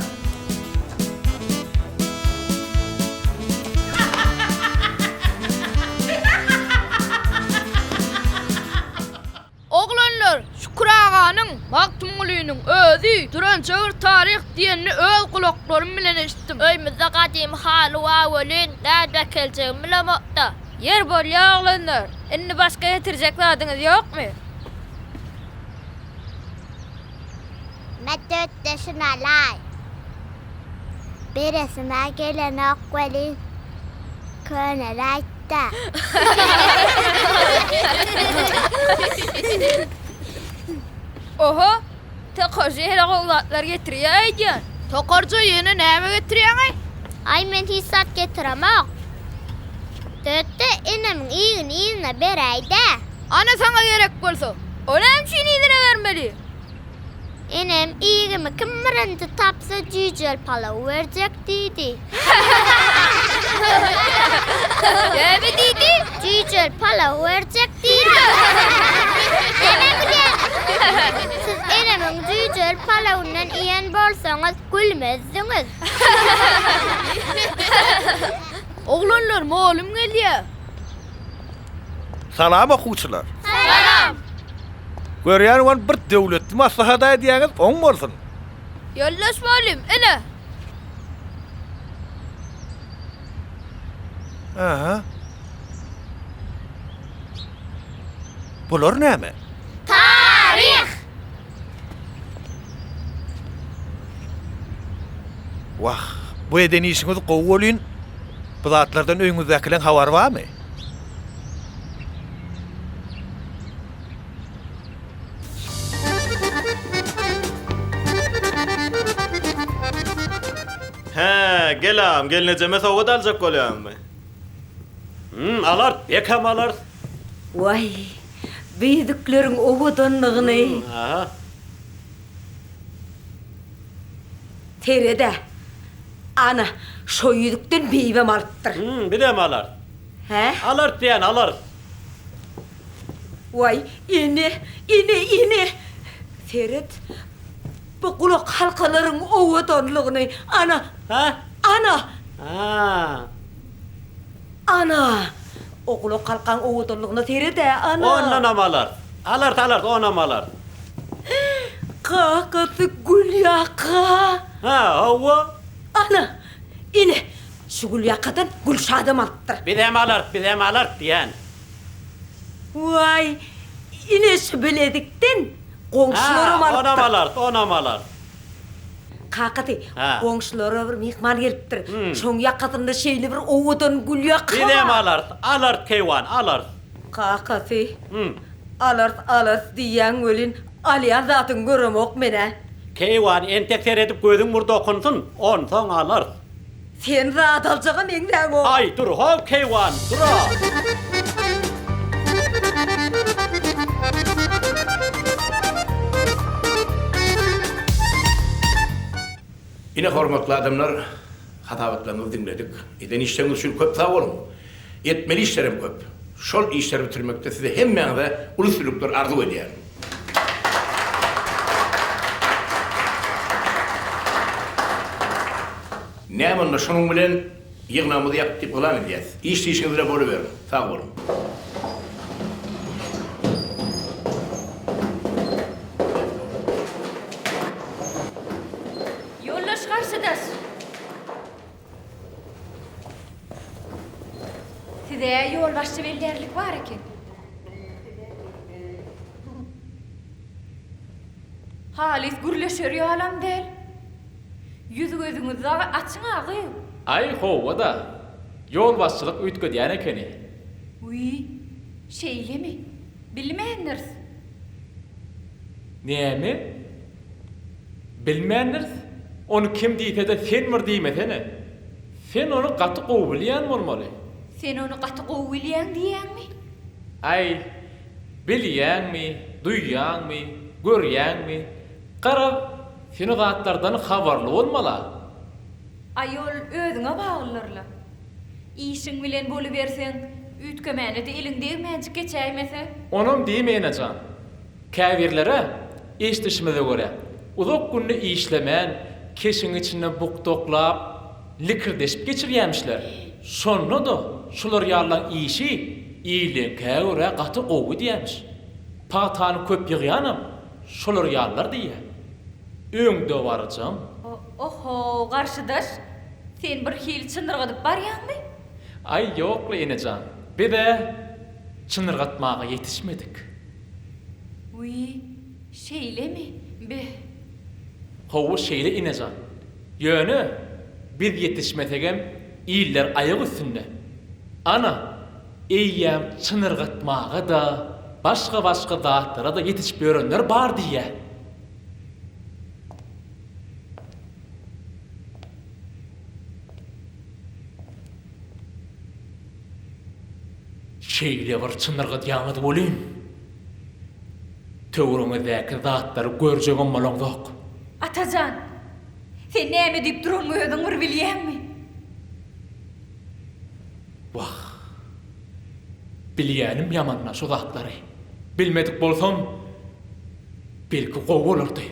Oglanlar, Şükür aganyň, Magtymgulynyň özi duran jygyr taryh diýenini öz gulaklarym bilen eşitdim. Öýmüzde gadymy haly bar welin, nädek? äkeljegimi bilemok-da. Ýer bolýa oglanlar, indi başga getirjek zadyňyz ýokmy? Mätdötde şuny alaý. Beresim-ä gelenok welin, köneläýt-dä. Oho, Tokarja ýene gowy zatlar getirýä öýdýän. Tokarja ýene näme getirýäň-aý? Aý men hiç zat getiremok. Dötde enemiň iýgini yzyna beräý-dä. Ana saňa gerek bolsa, o näme üçin yzyna bermeli? Enem iýgimi kim birinji tapsa jüýjeli palaw berjek diýdi. Näme diýdi? Jüýjeli palaw berjek diýdi. Näme gülýäňiz? Siz enemiň jüýjeli palawyndan iýen bolsaňyz gülmezdiňiz. Oglanlar mugallym gelýär. Salam okuwçylar. Salam. Görýän ol bir döwletli maslahat aýdýaňyz oň bolsun. Ýoldaş mugallym, ine. Aha. Bular näme? Taryh! Wah, bu eden işiňiz gowy welin, bu zatlardan öýüňizdäkileň habary barmy? Hä, gel agam, gelnejeme sowgat aljak bolýaňmy? Hüm, alarys, bekem alarys. Waý, bu ýüzükleriň owadanlygyny! Aha. Sered-ä, ana, şo ýüzükden beýbem alypdyr. Hüm, bizem alarys. Hä? Alarys diýýän, alarys. Waý, ene, ene, ene! Seret, bu gulak halkalaryň owadanlygyny! Ana! Hä? Ana! Hä. Ana! O gulak halkaň owadanlygyna sered-ä, ana! Ondanam alarys. Alarys, alarys, onam alarys. Kakasy gülýaka! Hä, hawa. Ana, ine, şu gülýakadan Gülşadam alypdyr. Bizem alarys, bizem alarys diýýän. Waý, ine şu bilezikden goňşularam Hä, alypdyr. onam alarys, onam alarys. Kakasy, Hä. goňşulara bir myhman gelipdir. Şoň ýakasynda şeýle bir owadan gülýaka bar. Bizem alarys, alarys keýwan, alarys. Kakasy, alarys, alarys diýýäň welin, alýan zadyňy göremok men-ä. Keýwan, entek seredip gözüň bir dokunsyn, onsoň alarys. Sen zat aljaga meňzäňok. Aý, dur how, keýwan, dur-a! Ine, hormatly adamlar, hasabatlaryňyzy diňledik. Eden işleriňiz üçin köp sag boluň. Etmeli işlerem köp. Şol işleri bitirmekde size hemmäňize uly üstünlikler arzuw edýärin. Näme onda şunuň bilen ýygnagymyzy ýapyk diýip yglan edýäs. Iş dişiňiz bilen boluberiň. Sag boluň. Ýoldaş garşydaş! Size ýolbaşçy bellärlik bar eken. Halys gürleşer ýalam däl. Ýüz-gözüňizi dagy açyň-a, gyz. Aý, hawa-da. Ýolbaşçylyk üýtgedýän ekeni. Wiý, şeýlemi? Bilmändiris. Näme? Bilmändiris? Ony kim diýse-de sen bir diýmesene. Sen ony gaty gowy bilýän bolmaly. Sen ony gaty gowy bilýäň diýýäňmi? Aý, bilýäňmi, duýýaňmy, görýäňmi, garaz, sen o zatlardan habarly bolmal-a. Aý, ol özüňe baglydyr-la. Işiň bilen boluberseň, üýtgemäne-de eliň degmänjik geçäýmese. Onam diýme, ene jan. Käbirleri, eşidişimize görä, uzak günde işlemän, keşiň içinde bukdaklap, likirdeşip geçirýämişler. Şonda-da şular ýalylaň işi illeňkä görä gaty gowy diýýämiş. Pagtany köp ýygýanam şolar ýalylar diýýä. Öňdebaryjam. O-ho, garşydaş, sen birhili çynyrgadyp barýaňmy? Aý, ýok-la, ene jan. Biz-ä çynyrgatmaga ýetişmedik. Wiý, şeýlemi? Be. Hawa, şeýle, ene jan. Ýöne, biz ýetişmesegem, iller aýak üstünde. Ana, eýýäm çynyrgatmaga-da, başga-başga zatlara-da ýetişip ýörenler bar diýýä. Şeýle bir çynyrgadýaňyz welin, töweregiňizdäki zatlary görjegem bolaňzok. Atajan, sen näme diýip duranyňy özüň bir bilýäňmi? Wah, bilýänim ýaman-da şu zatlary. Bilmedik bolsam, belki gowy bolardy.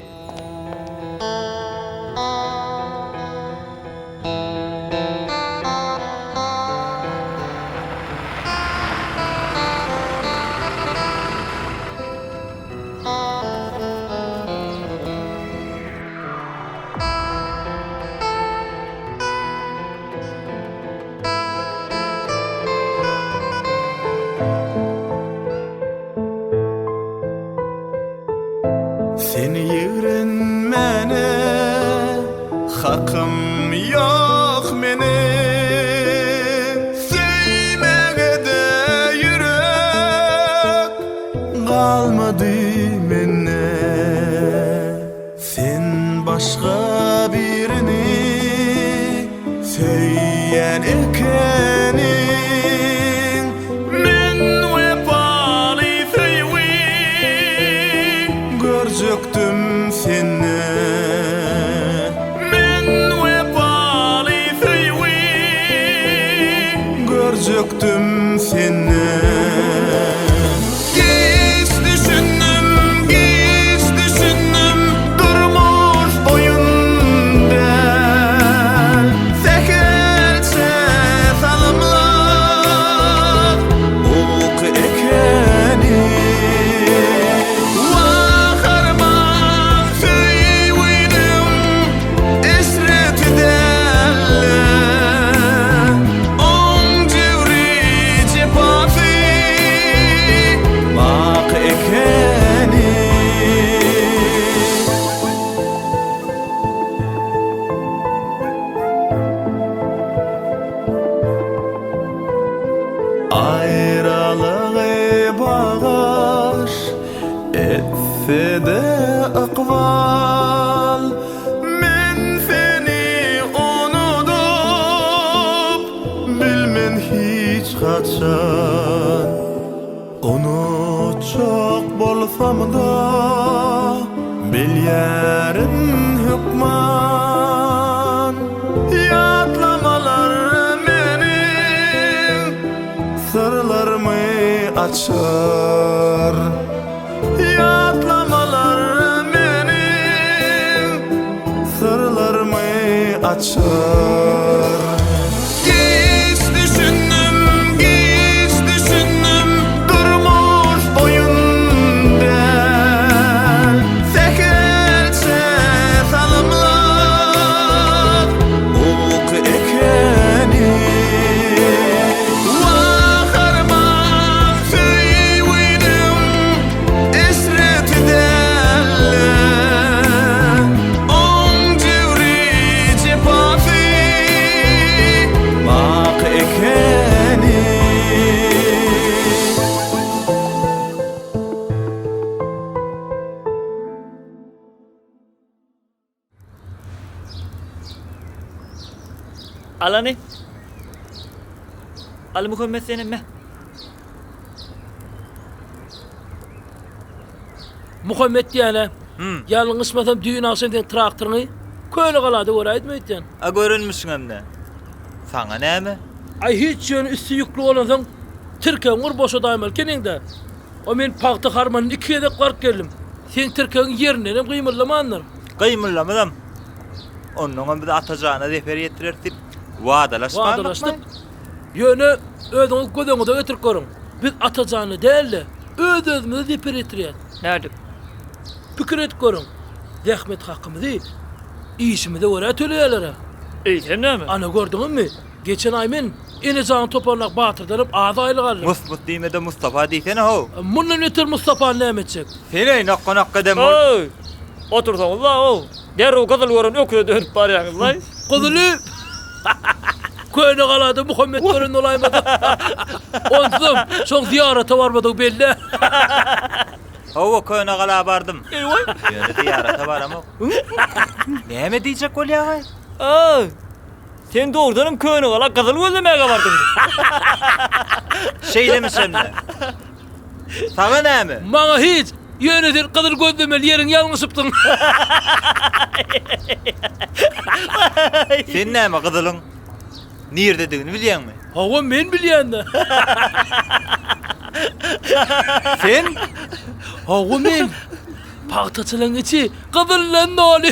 Seni ýigrenmäne hakym ýok meniň Söýmäge-de ýürek galmady mende Sen başga birini söýýän ekeniň Men wepaly söýgi görjekdim sende Men wepaly söýgi görjekdim sende. Giç düşündim, giç düşündim, durmuş oýun däl. Sähelçe salymlyk uky ekeni. Wah arman söýginiň eşreti däl-le. Oň jebri jepasy Baky ekeni. Aýralygy bagaş etse-de ykbal, Men seni unudyp bilmen hiç haçan. Unutjak bolsam-da, bilýärin hökman, Ýatlamalar meniň syrlarymy açar. Ýatlamalar meniň syrlarymy açar. Giç düşündim, giç düşündim, durmuş oýun däl. Sähelçe salymlyk uky ekeni. Wah arman söýginiň eşreti däl-le. Oň jebri jepasy baky ekeni. Alany. Aly Muhammet senem me. Muhammet diýýän-ä. Ýalňyşmasam düýn agşam seň traktoryňy Köne galada göräýdim öýtýän. A görenmişiňem-dä. Saňa näme? Aý hiç ýöne üsti ýükli bolansoň tirkegiňi bir boşadaýmaly ekeniň-dä. O men pagta harmanyna iki gezek baryp geldim. Seň tirkegiň ýerindenem gymyldamandyr. Gymyldamazam. Onnoňam biz Atajana zeper ýetireris diýip wadalaşmandykmy? Wadalaşdyk. Ýöne özüňiz göz öňüňize getirip görüň. Biz Atajana däl-de, öz-özümize zeper ýetirýäs. Nädip? Pikir edip görüň. Zähmet hakymyzy işimize görä töleýärler-ä. Eýsem näme? Ana gördüňizmi? Geçen aý men. Enejanyň toparyndaky Batyrdanam az aýlyk aldym. Mus-mus diýme-de Mustapa diýsene-how. Mundan beter Mustapany näme etjek? Sen-eý nokga-nokga eden bol. Öý! Otursaňyz-la-ow. Derrew gyzyl gören öküze dönüp barýaňyz-laý. Gyzyly! Köne galada Muhammet gören bolaýmasa. Onsuzam şoň zyýarata barmadygy belli. Hawa, köne gala bardym. Eý-waý! Ýöne zyýarata baramok. Näme diýjek bolýaň-aý? Öý! Sen dogrudanam köne gala gyzyl gözlemäge bardyňmy? Şeýlemiş hem-de. Saňa näme? Maňa hiç. Ýöne sen gyzyl gözlemeli ýeriňi ýalňyşypsyň. Sen näme gyzylyň nirdedigini bilýäňmi? Hawa, men bilýän-dä. Sen? Hawa, men. Pagtaçylygyň içi gyzyldan doly.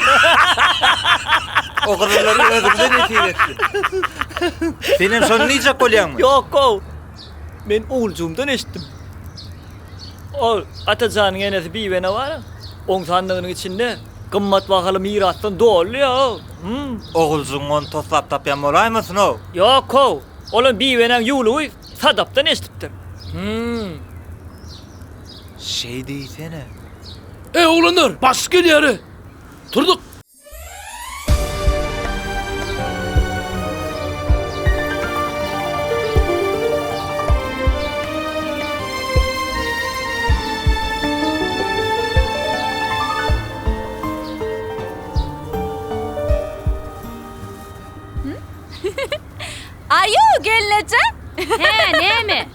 O gyzyllary özüňize nesip etsin. Senem şony diýjek bolýaňmy? Ýok-ow. Men oguljygymdan eşitdim. Ol Atajanyň enesi Bibene bar-a, oň sandygynyň içinde gymmat bahaly mirasdan doldy-ow. Hum. Oguljygyň ony toslap tapýan bolaýmasyn-ow? Ýok-ow, olam Bibenäň ýuwlugy Sadapdan eşidipdir. Hum. Şeý diýsene. Eý, oglanlar, başlyk gelýär-e! Turduk! Aýu, gelneje! Hä, näme?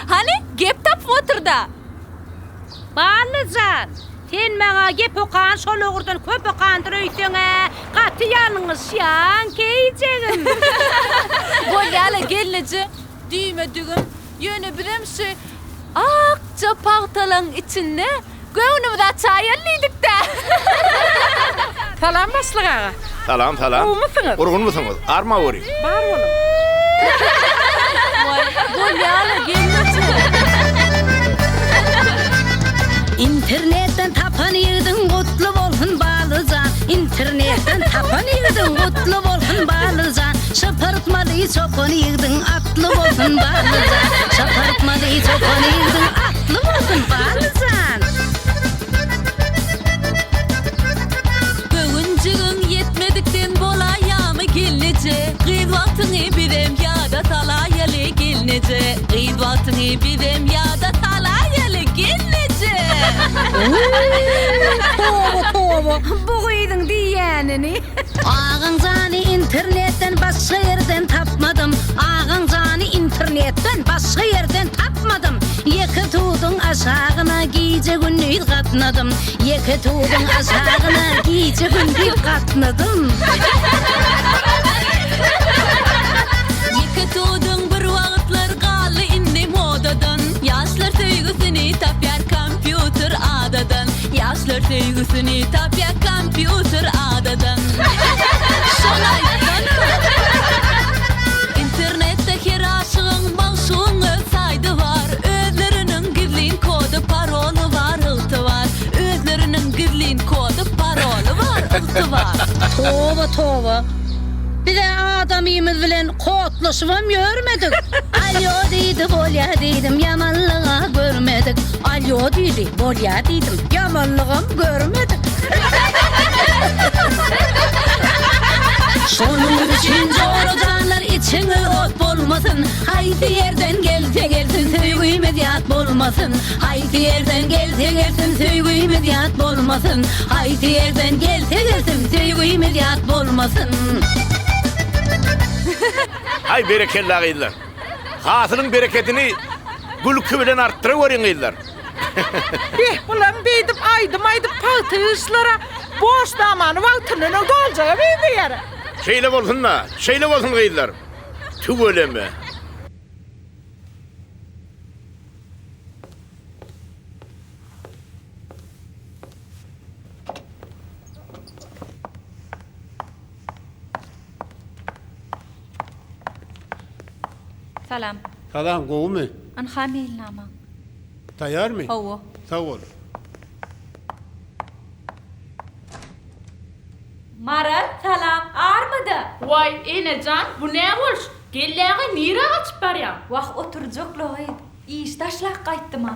Hany, gep tapyp otur-da! Bally jan, sen maňa gep okan şol ugurdan köp okandyr öýtseň-ä, gaty ýalňyşýaň, keýijegim. Bolýa-la, gelneje, düýme-dügüm, ýöne bizem şu akja pagtalaň içinde göwnümizi açaýaly diýdik-dä. Salam başlyk aga. Salam, salam. Gowumysyňyz? Gurgunmysyňyz? Arma görüň. Bar boluň. Waý, bolýa-la, gelneje. Internetden tapan ýigidiň gutly bolsun Balyjan Internetden tapan ýigidiň gutly bolsun Balyjan Şypyrtmaly çopan ýigidiň atly bolsun Balyjan Şypyrtmaly çopan ýigidiň atly bolsun Balyjan. Göwünjigiň ýetmedikden bolaýamy gelneje Gyz wagtyňy bizem ýada salaýaly gelneje Gyz wagtyňy bizem ýada salaýaly gelneje. Toba toba bu gyzyň diýýänini. Agaň jany internetden başga ýerden tapmadym Agaň jany internetden başga ýerden tapmadym Ýeke tuduň aşagyna gije gündiz gatnadym Ýeke tuduň aşagyna gije gündiz gatnadym. Ýeke tuduň bir wagtlar galdy indi modadan Ýaşlar söýgüsini tapýar kompýuter adadan Ýaşlar söýgüsini tapýar kompýuter adadan Şony aýtsana. Internetde her aşygyň magşugyň öz saýdy bar Özleriniň gizlin kody paroly bar ygtybar Özleriniň gizlin kody paroly bar ygtybar. Toba toba. Bizä adamymyz bilen kodlaşybam ýörmedik. Alýo diýdi bolýa diýdim ýamanlyga görmedik. Alýo diýdi bolýa diýdim ýamanlygam görmedik. Şonuň üçin jora janlar içiňiz ot bolmasyn. Haýsy ýerden gelse gelsin söýgimiz ýat bolmasyn. Haýsy ýerden gelse gelsin söýgimiz ýat bolmasyn. Haýsy ýerden gelse gelsin söýgimiz ýat bolmasyn. Haý berekella gyzlar. Hasylyň berekedini gülki bilen artdyraweriň gyzlar. Beh bulam beýdip aýdym aýdyp pagta ýygyşlara borçnamany wagtyndan öň doljaga meňzeýär. Şeýle bolsun-da, şeýle bolsun gyzlar. Tüweleme. Salam. Salam, gowumy? Ynha meýilnamaň. Taýýarmy? Hawa. Sag bol. Maral, salam. Armyda? Waý, ene jan, bu nä boluş? Gelläge nirä gaçyp barýaň? Wah, oturjakla gyz. Iş taşlap gaýtdym-a.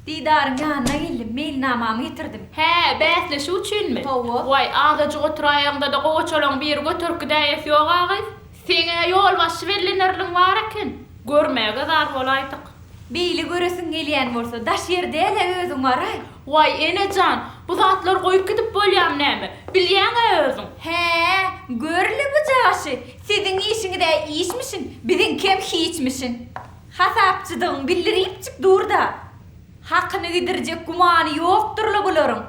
Didaryň ýanyna geldim, meýilnamamy getirdim. Hä, bäsleşik üçinmi? Hawa. Waý, azajyk oturaýaňda-da gowaçalaň biri göterip gidäýesi ýog-a gyz. Seň-ä ýolbaşçy bellenerligiň bar eken. Görmäge zar bolaýdyk. Beýle göresiň gelýän bolsa, daş ýer däl-ä özüň baraý. Waý, ene jan, bu zatlary goýup gidip bolýamy näme? Bilýäň-ä özüň. Hä, gör-le bu jaşy, siziň işiňiz-ä işmişin, biziňkem hiçmişin. Hasapçydygyň bildiripjik dur-da. Hakyny gidirjek gümany ýokdur-la bularyň.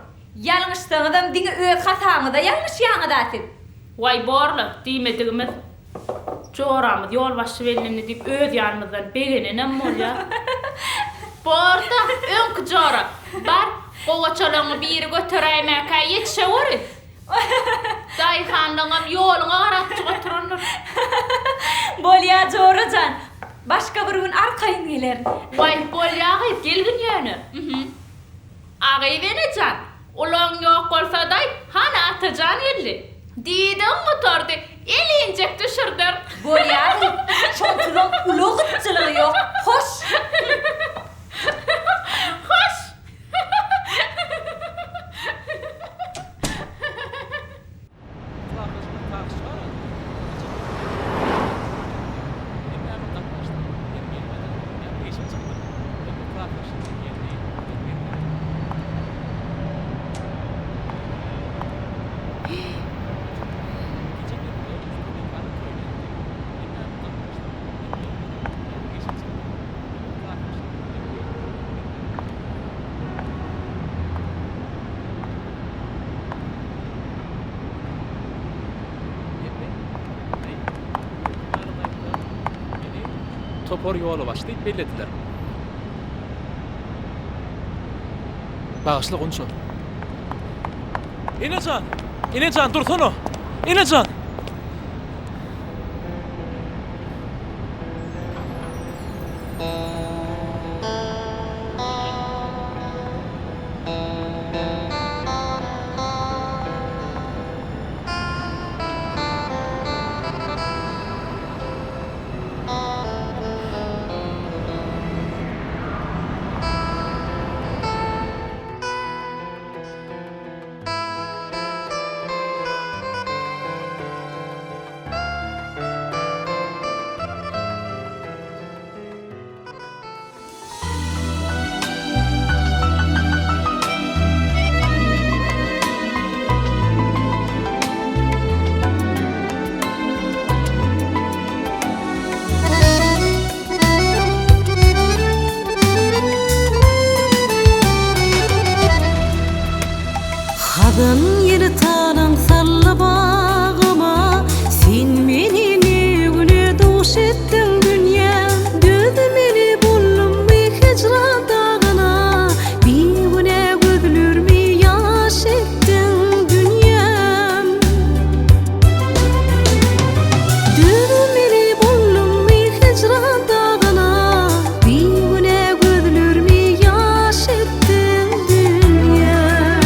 Ýalňyşsaňyzam diňe öz hasabyňyza ýalňyşýaňyz-a siz. Waý, bor-la, diýmedigimiz. Joramyz ýolbaşçy bellendi diýip öz ýanymyzdan begenenem bolýar. Bor-da, öňki jora, bar, gowaçalaňy biri göteräýmäkä ýetişeweri. Daýhanlaňam ýoluňa garapjyk oturandyr. Bolýa, jora jan, başga bir gün arkaýyn gelerin. Waý, bolýa gyz, gelgin ýöne. A gyz ene jan, ulagyň ýok bolsadaý, hany Atajan geldi. Diýdigiň gutardy, elinjek düşürdir. Bolýa gyz, şonsuzam ulag gytçylygy ýok, hoş! Hoş! Topar ýola baş diýip bellediler. Bagyşla Gunça. Enejan! Enejan dursana! Enejan! Hazan ýeli talaň saldy bagyma, Sen meni ne güne duş etdiň dünýäm, Dözmeli boldummy hijran dagyna, Bigünä gözlerimi ýaş etdiň dünýäm. Dözmeli boldummy hijran dagyna, Bigünä gözlerimi ýaş etdiň dünýäm.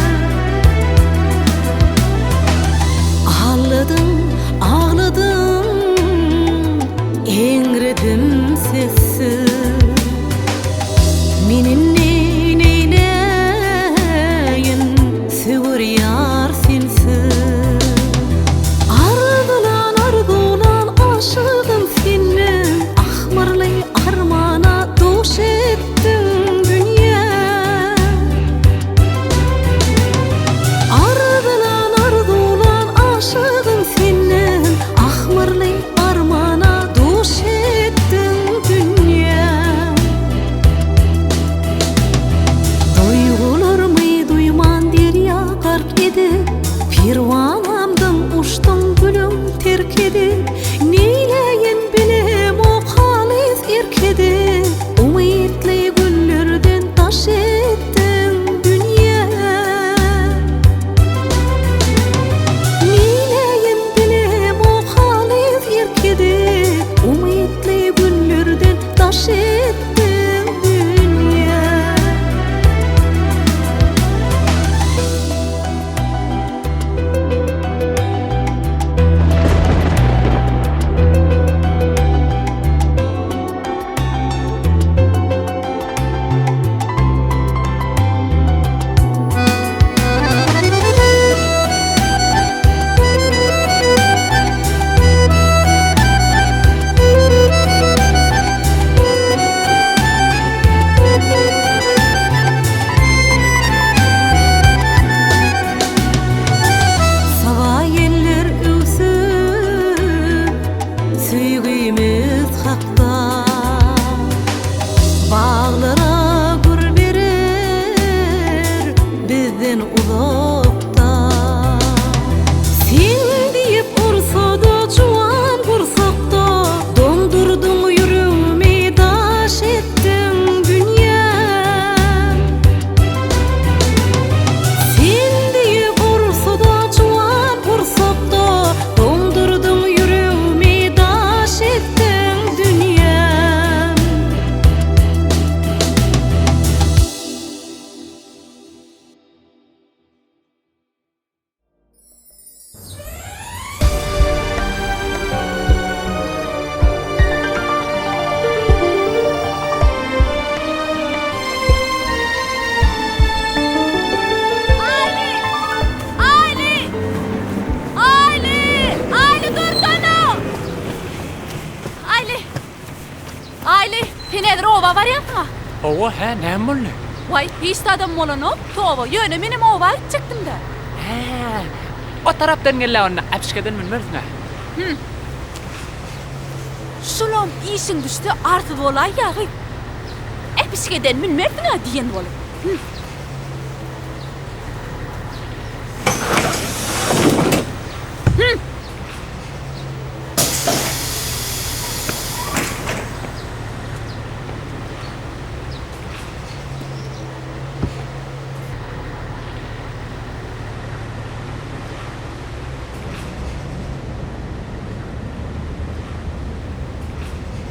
Sen häzir oba barýansyň-a? Hawa, hä, näme boldy? Waý, hiç zadam bolanok, toba, ýöne menem oba gitjekdim-dä. Hä, o tarapdan gel-ä onda, äpişgeden münmersiň-ä. Hüm. Şulam işiň düşse arsyz bolaýýa-gyz. Äpişgeden münmersiň-ä diýen bolup. Hüm. Hüm.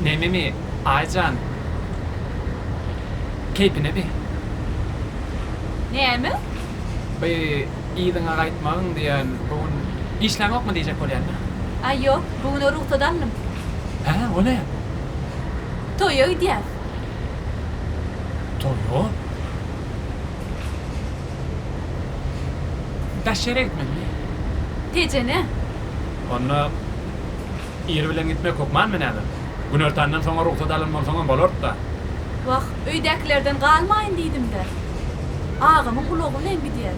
Nememi, Aýjan? Keýpinemi? Näme? By yzyňa gaýtmagyň diýen bu gün işläňokmy diýjek bolýan-da. Aý ýok, bu güne rugsat aldym. Hä, o näme? Toýa gidýäs. Toýa? Daş ýere gitmelimi? Tejene. Onda ir bilen gitmek hökmanmy näme? Günortandan soňa rugsat alan bolsaňam bolardy-da. Wah, öýdäkilerden galmaýyn diýdim-de. Agamyň ulagy bilen gidýäs.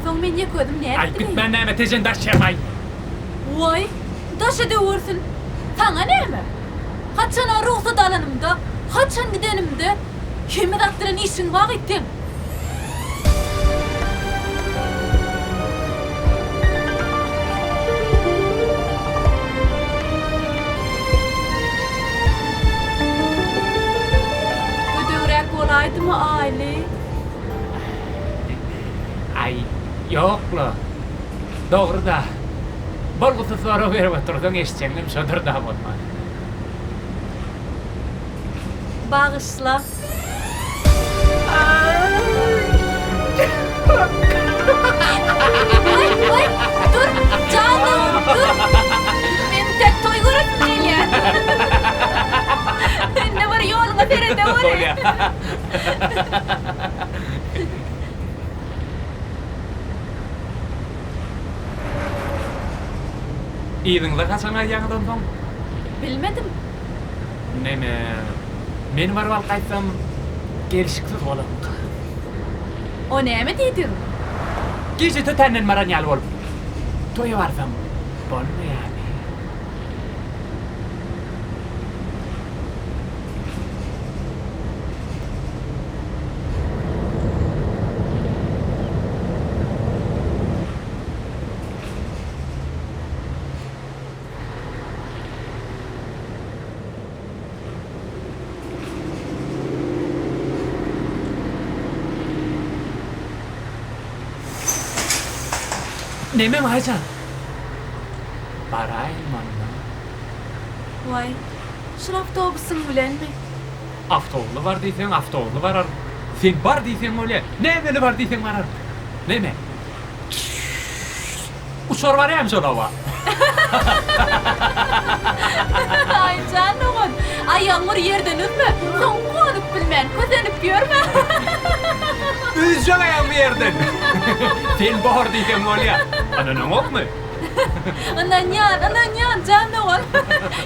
Soň men ýeke özüm nädip Aý, gideýin? gitmän näme, Tejen daş ýer-aý. Waý, daşa döwersin. Saňa näme? Haçan-a rugsat alanymda, haçan gidenimde hemme zat bilen işiň bar seň. Gödegräk bolaýdymy Aýly? Aý, ýok-la. Dogry-da. Bolgusyz sorag berip otursaň eşitjegiňem şodur-da bolman. Bagyşla. Waý, waý, dur, janym, dur. Men tek toý göresim gelýär. Indi bir ýoluňa seredeweri. Bolýa. Yzyňyza haçan gaýdýaňyz onsoň? Bilmedim. Neme, men baryp alyp gaýtsam, gelşiksiz bolarmyka? O näme diýdigiň? Gije tötänden baran ýaly bolup, toýa barsam bolmaýarmy? Neme Maýjan? Baraýyn onda. Waý, şul awtobusyň bilenmi? Awtobusly bar diýseň, awtobusly bararyn. Sen bar diýseň bolýa. Nämeli bar diýseň bararyn. Neme? Uçar barýamy şol oba? Aý, jan dogan, aýagyňy bir ýerden üzme, soň gonup bilmän, kösenip ýörme. Üzjek aýagymy ýerden. Sen bor diýseň bolýa. Ynanaňokmy? Ynanýan, ynanýan, jan dogan.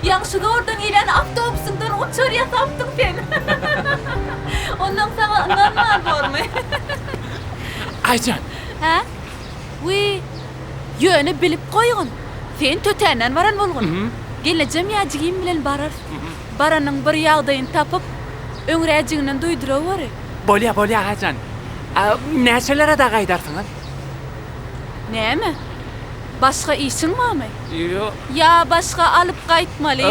Ýaňy şu zordan gelýän awtobusyňdan uçar ýasapdyň sen. Onnoň saňa ynanman bormy? Aýjan! Hä? Wiý, ýöne bilip goýgun, sen tötänden baran bolgun. Gelnejem ýa jigim bilen bararys. Baranyň bir ýagdaýyny tapyp, öňräjiginden duýduraweri. Bolýa, bolýa, Aýjan. Näçelere dagy gaýdarsyňyz? Näme? Başga işiň barmy? Ýok. Ýa başga alyp gaýtmaly,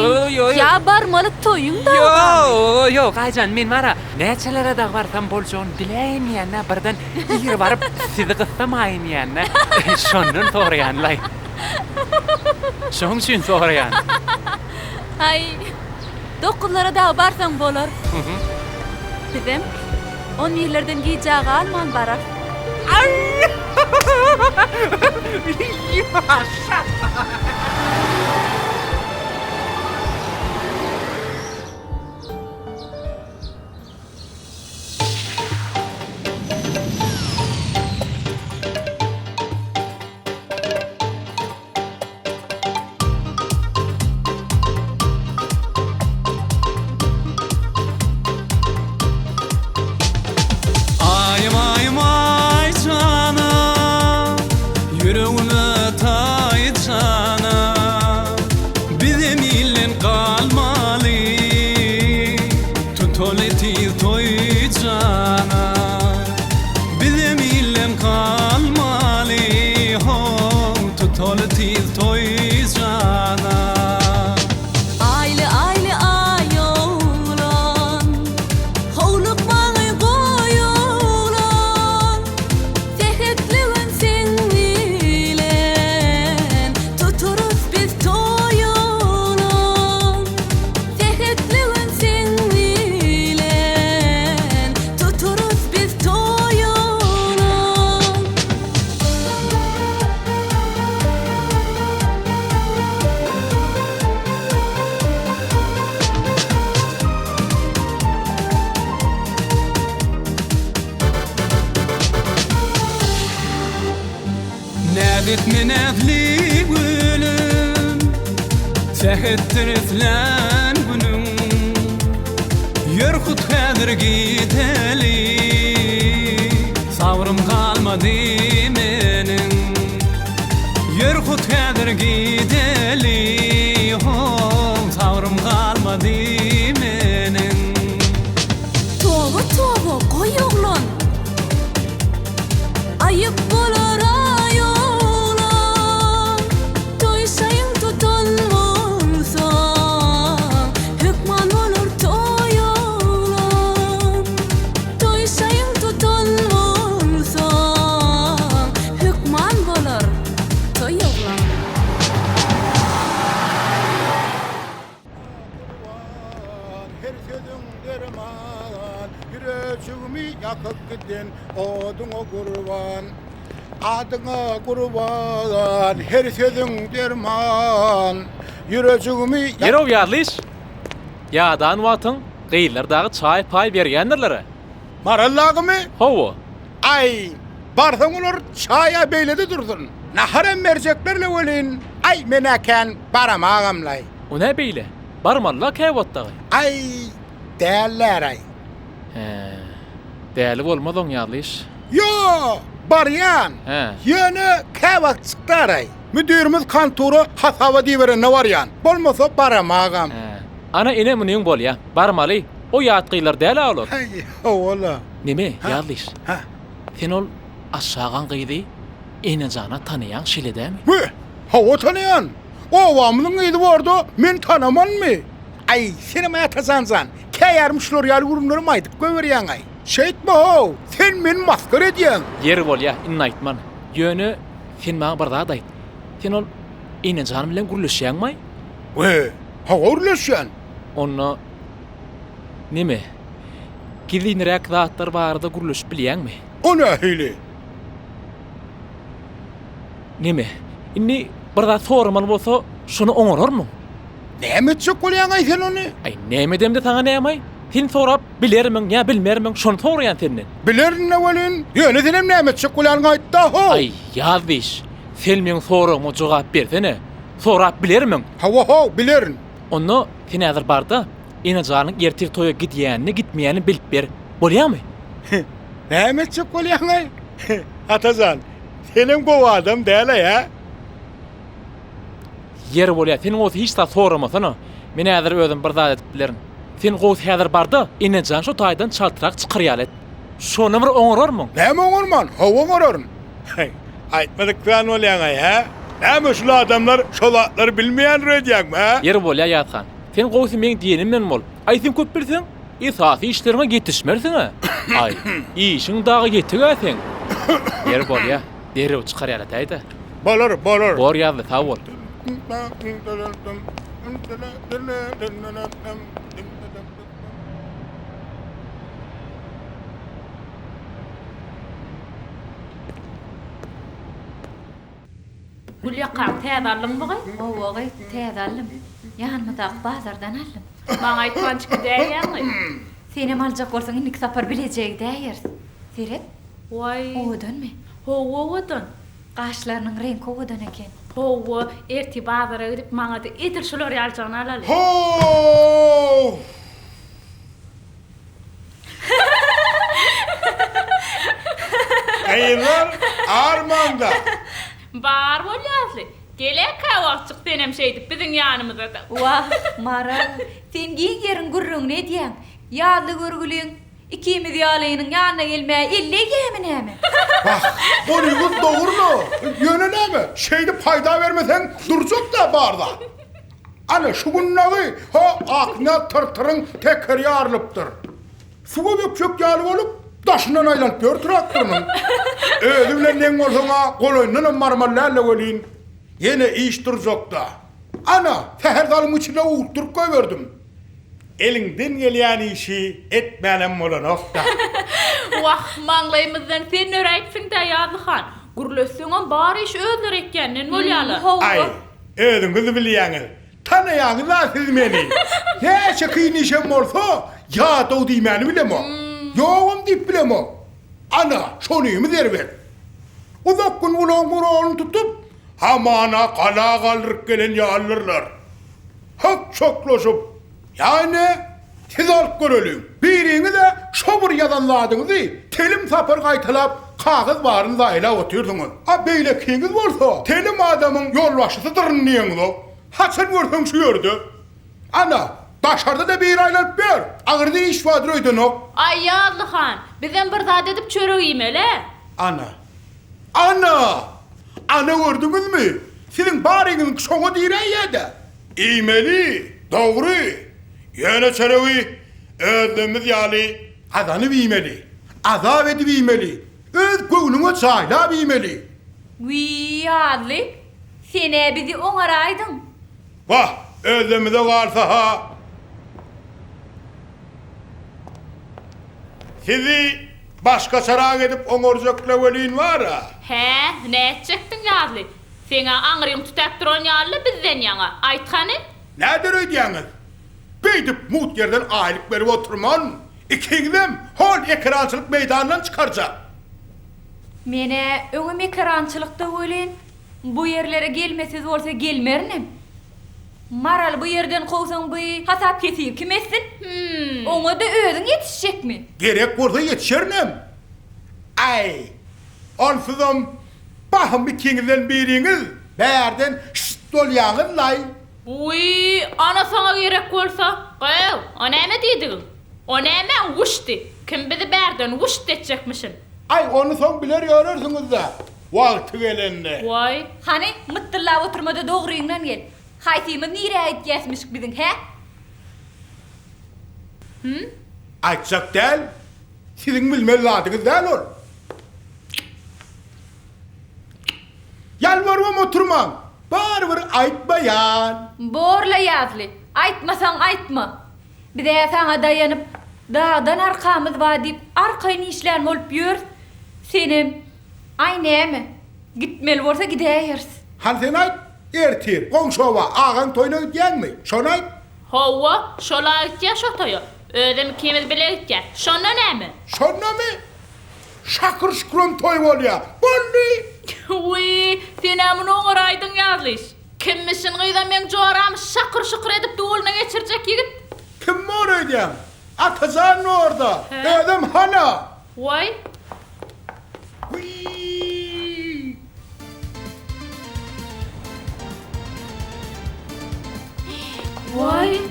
ýa barmaly toýuň dagy barmy? Ýok, ýok, Aýjan, men bar-a, näçelere dagy barsam boljagyny biläýin diýende, birden ir baryp sizi gyssamaýyn diýende, şondan soraýan-laý. Şoň üçin soraýan. Aý, dokuzlara dagy barsaň bolar. Bizem on birlerden gijä galman bararys. Tutaly tiz toý jana. Bizem ilden galmaly how Tutaly tiz toý jana. Aýly aýly aý oglan Howlukmaňy goý oglan Sähetli gün seň bilen Tutarys biz toý oglan Sähetli gün seň bilen Tutarys biz toý oglan. Näz etme näzli gülüm, Sähetdir islän günüň. Ýör hut häzir gideli, Sabrym galmady meniň. Ýör hut häzir gideli, How, sabrym galmady meniň. Toba toba goý oglan. Aýyp bolar aý oglan. Toý şaýyň tutan bolsa, Hökman bolar toý oglan. Toý şaýyň tutan bolsa, Hökman bolar toý oglan. Her sözüň derman, Ýürejigimi ýakyp giden oduňa gurban. Adyňa gurban, her sözüň derman, Ýürejigimi Ýerow ýazlyş! Ýadan wagtyň gyzlar dagy çaý-paý berýändirler-ä? Maral dagymy? Hawa. Aý, barsaň olar çaý-a beýle-de dursun, naharam berjekler-le welin, aý, men-ä kän baramagam-laý. O nä beýle? Barmaly-la käwagt dagy. Aý, dälläraý. Hä, däli bolmaz oň ýaly iş. Ýo, barýan. Hä. Ýöne käwagt çykdaraý. Müdirimiz kantura hasaba diýberende barýan. Bolmasa baramagam. Hä. Ana ine munyň bolýa. Barmaly. O ýat gyzlar däl-ä olar. Aý, hawa-la. Neme, Ýazlyş? Hä. Sen ol Aşşagaň gyzy Enejana tanaýaň şeýle dämi? Weh, hawa tanaýan. Obamyzyň gyzy borda, men tanamanmy? Aý, senem Atajan jan, käýarym şular ýaly gürrüňlerem aýdyp goýberýäň-aý. Şeýtme-how, sen meni masgara edýäň. Ýeri bolýa, indi aýtman. Ýöne sen maňa bir zat aýt. Sen ol Enejan bilen gürleşýäňmi-aý? We, hawa gürleşýän. Onda neme, gizlinräk zatlar barada gürleşip bilýäňmi? O nähili? Neme, indi bir zat soramaly bolsa, şony oňararmyň? Näme etjek bolýaň-aý sen ony? Aý, näme edemde saňa näme-aý? Sen sorap bilermiň ýa bilmermiň, şony soraýan senden. Bilerin-de welin, ýöne senem näme etjek bolýanyňy aýt-da, how! Aý, ýaz diş, sen meň soragyma jogap bersene. Sorap bilermiň? Hawa-how, bilerin. Onda sen häzir bar-da, Enejanyň ertir toýa gidýänini, gitmeýänini bilip ber. Bolýamy? Näme etjek bolýaň-aý? Atajan, senem gowy adam däl-aý, hä? Ýeri bolýa, sen gowusy hiç zat soramasana. Men häzir özüm bir zat edip bilerin. Sen gowusy häzir bar-da, Enejan şo taýdan çaltrak çykar ýaly et. Şony bir oňararmyň? Näme oňarman? Hawa oňararyn. Heý, aýtmadyk kän bolýaň-aý, hä? Näme şul adamlar şo zatlary bilmeýändir öýdýäňmi, hä? Ýeri bolýa, Ýazhan. Sen gowusy meň diýenimden bol. Aý, sen köp bilseň, esasy işleriňe ýetişmersiň-ä. Aý, işiň dagy ýetig-ä seň. Ýeri bolýa, derrew çykar ýaly etäý-dä. Bolar, bolar. Bor Ýazly, sag bol. Gülýakaň täze aldyňmy gyz? Hawa gyz, täze aldym. Ýanymyzdaky bazardan aldym. Maňa aýtman çykyp-däýýäňmi? Senem aljak bolsaň indiki sapar bileje gidäýeris. Seret. Waý. Owadanmy? Hawa owadan. Gaşlarynyň reňki owadan eken. Hawa, ertir bazara gidip maňa-da edil şular ýalyjagyny alaly. How! Gyzlar armanda. Bar bolýasly. Gel-ä käwagtjyk senem şeýdip biziň ýanymyza-da. Wah, Maral, sen giň ýeriň gürrüňini edýäň. Ýazly görgüliň ikimiz ýalynyň ýanyna gelmäge elli egýämi näme? Wah, onyňyz dogry-la. Ýöne näme, şeýdip haýda bermeseň durjak-da bar zat. Ana, şu gün dagy ho Aknyýaz tyrtyryň tekeri ýarylypdyr. Suwa bökjek ýaly bolup, daşyndan aýlanyp ýör traktorynyň. Özi bilen deň bolsaň-a golaýyndanam barmaly däl-le welin, ýene iş durjak-da. Ana, sähel salymyň içinde uwutdyryp goýberdim. Eliňden gelýän işi etmänem bolanok-da. Wah, maňlaýymyzdan sen öräýipsiň-dä, Ýazly han. Gürletseňem bar işi özleri etýänden bolýarlar. Aý, özüňiz bilýäňiz. Tanaýaňyz-a siz meni. Näçe kyn işem bolsa, ýadaw diýmäni bilemok. Ýogam diýip bilemok. Ana, şonymyz erbet. Uzak gün ulagyň guralyny tutup, hamana gala galdyryp gelen ýalydyrlar. Hak çoklaşyp, ýa-ine, siz alyp göreliň. Biriňiz-ä şo bir ýazan zadyňyzy telim sapar gaýtalap, kagyz baryny zaýalap otyrsyňyz. A beýlekiňiz bolsa telim adamyň ýolbaşçysydyryn diýeňizok. Haçan görseň şu ýerde. Ana, daşarda-da biri aýlanyp ýör. Agyrda iş bardyr öýdenok. Aý, Ýazly han, bizem bir zat edip çörek iýmeli-ä. Ana. Ana! Ana gördüňizmi? Siziň baryňyzyňky şoňa diräýýä-dä. Iýmeli, dogry. Ýöne çöregi özlemimiz ýaly gazanyp iýmeli, azap edip iýmeli, öz göwnüňe jaýlap iýmeli. Wiý, Ýazly, sen-ä bizi oňaraýdyň. Wah, özlemimize galsa-ha. Sizi başgaçarak edip oňarjakla welin bar-a. Hä, nätjekdiň Ýazly? Seň-ä aňryň tütäp duran ýaly-la bizden ýaňa. Aýt hany? Näder öýdýäňiz? Beýdip mugt ýerden aýlyk berip oturman, ikiňizem hol ekerançylyk meýdanyndan çykarjak. Men-ä öňem ekerançylykda welin, bu ýerlere gelmesiz bolsa gelmerinem. Maraly bu ýerden kowsaň bu hasap-hesibi kim etsin? Oňa-da özüň ýetişjekmi? Gerek bolsa ýetişerinem. Aý, onsuzam bahym ikiňizden biriňiz bärden şşt bolýaňyz-laý. Wiý, ana saňa gerek bolsa. Gyw, o näme diýdigiň? O nämäň wuşdy? Kim bizi bärden wuşt etjekmişin? Aý, ony soň biler ýörersiňiz-dä. Wagty gelende. Waý. Hany, mytdyllap oturma-da dogryňdan gel. Haýsymyz nirä gitýäsmişik biziň, hä? Hüm? Aýtjak däl. Siziň bilmeli zadyňyz däl ol. Ýalbarybam oturmaň. Barybir aýtmaýan. Borla Ýazly, aýtmasaň aýtma. Biz-ä saňa daýanyp, dagdan arkamyz bar diýip arkaýyn işlän bolup ýörüs. Senem, aý näme, gitmeli bolsa gidäýeris. Hany sen aýt, ertir goňşy oba agaň toýuna gidýäňmi? Şony aýt. Hawa, şol-a gitýä şo toýa. Özem ikimiz bile gitýäs. Şonda näme? Şondamy? Şakyr-şukuram toý bolýa. Boldy! Wiý, sen-ä muny oňaraýdyň Ýazlyş. Kimmişin gyza meň joramy şakyr-şukur edip duluna geçirjek ýigit? Kim bor öýdýäň? Atajan borda. Özem hana. Waý. Wiý. Waý.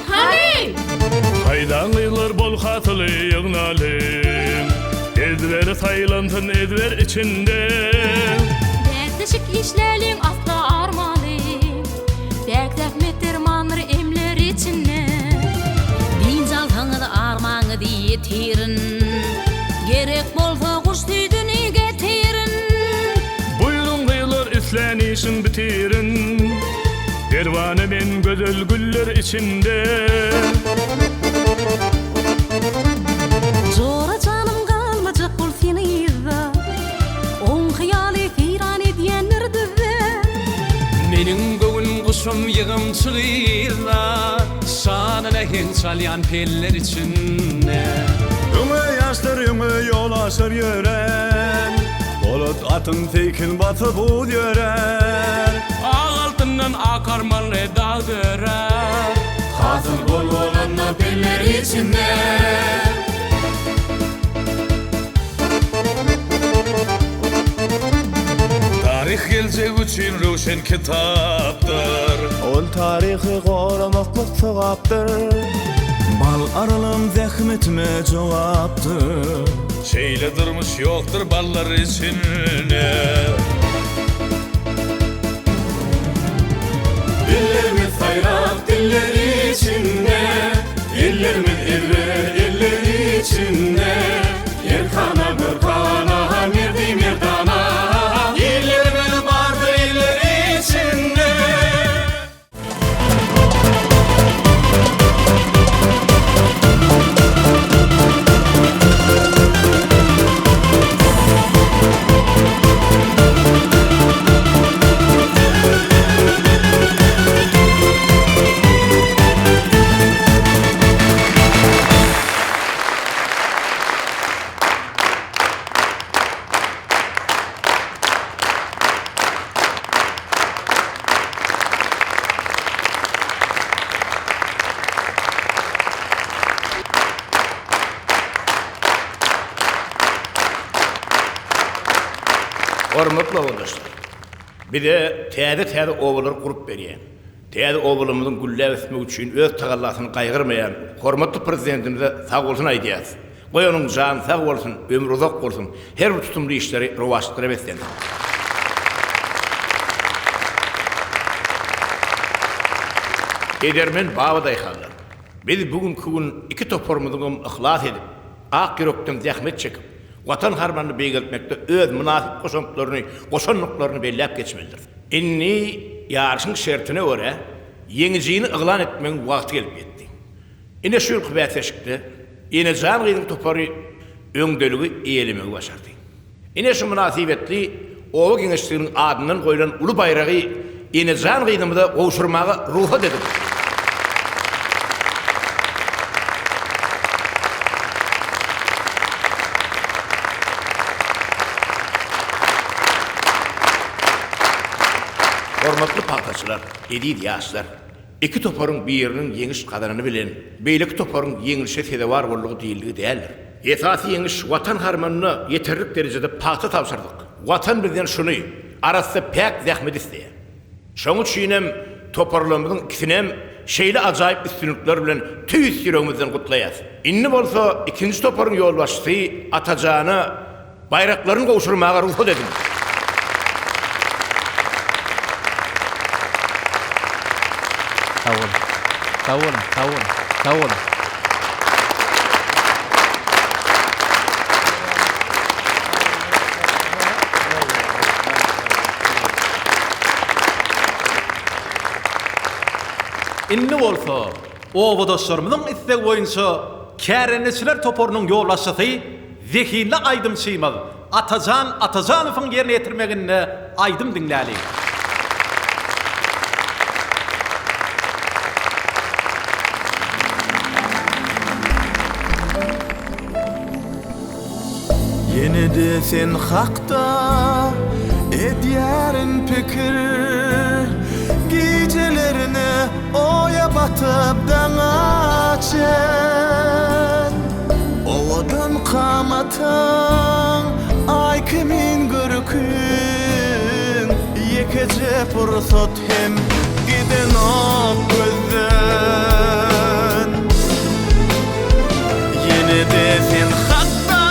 Hany! Haýdaň gyzlar bol hasyly ýygnalyň. Ezber saýlansyn ezber içinde. Bäsleşik işläliň asla armalyň. Päk zähmet dermandyr emler içinde. Dynç alsaňyz armaňyzy ýetirin. Gerek bolsa guş süýdüni getirin. Buýruň gyzlar islän işiň bitirin. Perwana men gözel güller içinde. Jora janym galmajak bol sen yzda. Oň hyýaly seýran edýändir düzde. Meniň göwün guşum ýygymçy gyzlar. Şanyna heň çalýan peller içinde. Öňe ýaşlar öňe ýol aşar ýörer. Polat atyn seýkin basyp uz ýörär. Ak altyndan ak armanly dag dörär. Hasyl bol bolanda peller içinde. Taryh geljek. Geljek üçin röwşen kitapdyr. Ol taryhy goramaklyk sogapdyr. Bal aralam zähmetime jogapdyr. Şeýle durmuş ýokdur ballar içinde. Dillerimiz saýrak diller içinde, Ellerimiz ezber eller içinde, Erkana görkana merdi merdana, Illerimiz bardyr iller içinde. Hormatly obadaşlar! Bize täze-täze obalary gurup berýän, täze obalarymyzyň gülläp ösmegi üçin öz tagallasyny gaýgyrmaýan hormatly Prezidentimize sagbolsun aýdýarys. Goý onuň jany sag bolsun, ömri uzak bolsun, her bir tutumly işleri rowaçlyklara beslensin. Edermen babadaýhanlar! Biz bu günki gün iki toparymyzyňam yhlas edip, ak ýürekden zähmet çekip, Watan harmanyny beýgeltmekde öz mynasyp goşantlaryny goşandyklaryny belläp geçmelidiris. Indi ýaryşyň şertine görä, ýeňijini yglan etmegiň wagty gelip ýetdi. Ine şu ýylky bäsleşikde Enejan gyzyň topary öňdeligi eýelemegi başardy. Ine şu mynasybetli oba geňeşliginiň adyndan goýlan uly baýragy Enejan gyzymyza gowşurmaga rugsat ediň! Hormatly pagtaçylar, eziz ýaşlar! Iki toparyň biriniň ýeňiş gazanany bilen beýleki toparyň ýeňlişe sezewar boldugy diýildigi däldir. Esasy ýeňiş Watan harmanyna ýeterlik derejede pagta tabşyrdyk. Watan bizden şuny, arassa päk zähmet isleýär. Şonuň üçinem toparlarymyzyň ikisinem şeýle ajaýyp üstünlikler bilen tüýs ýüregimizden gutlaýas. Indi bolsa ikinji toparyň ýolbaşçysy Atajana Baýraklaryny gowşurmaga rugsat ediň. Sag boluň. Sag boluň, sag boluň, sag boluň. Indi bolsa, obadaşlarymyzyň islegi boýunça kärendeçiler toparynyň ýolbaşçysy Zehinli aýdymçymyz Atajan Atajanowyň ýerine ýetirmeginde aýdym diňläliň. Ýene-de sen hakda edýärin pikir Gijelerine oýa batyp daňa çen. Owadan kamatyň, aý kimin görküň, Ýekeje pursat hem gidenok gözden. Ýene-de sen hakda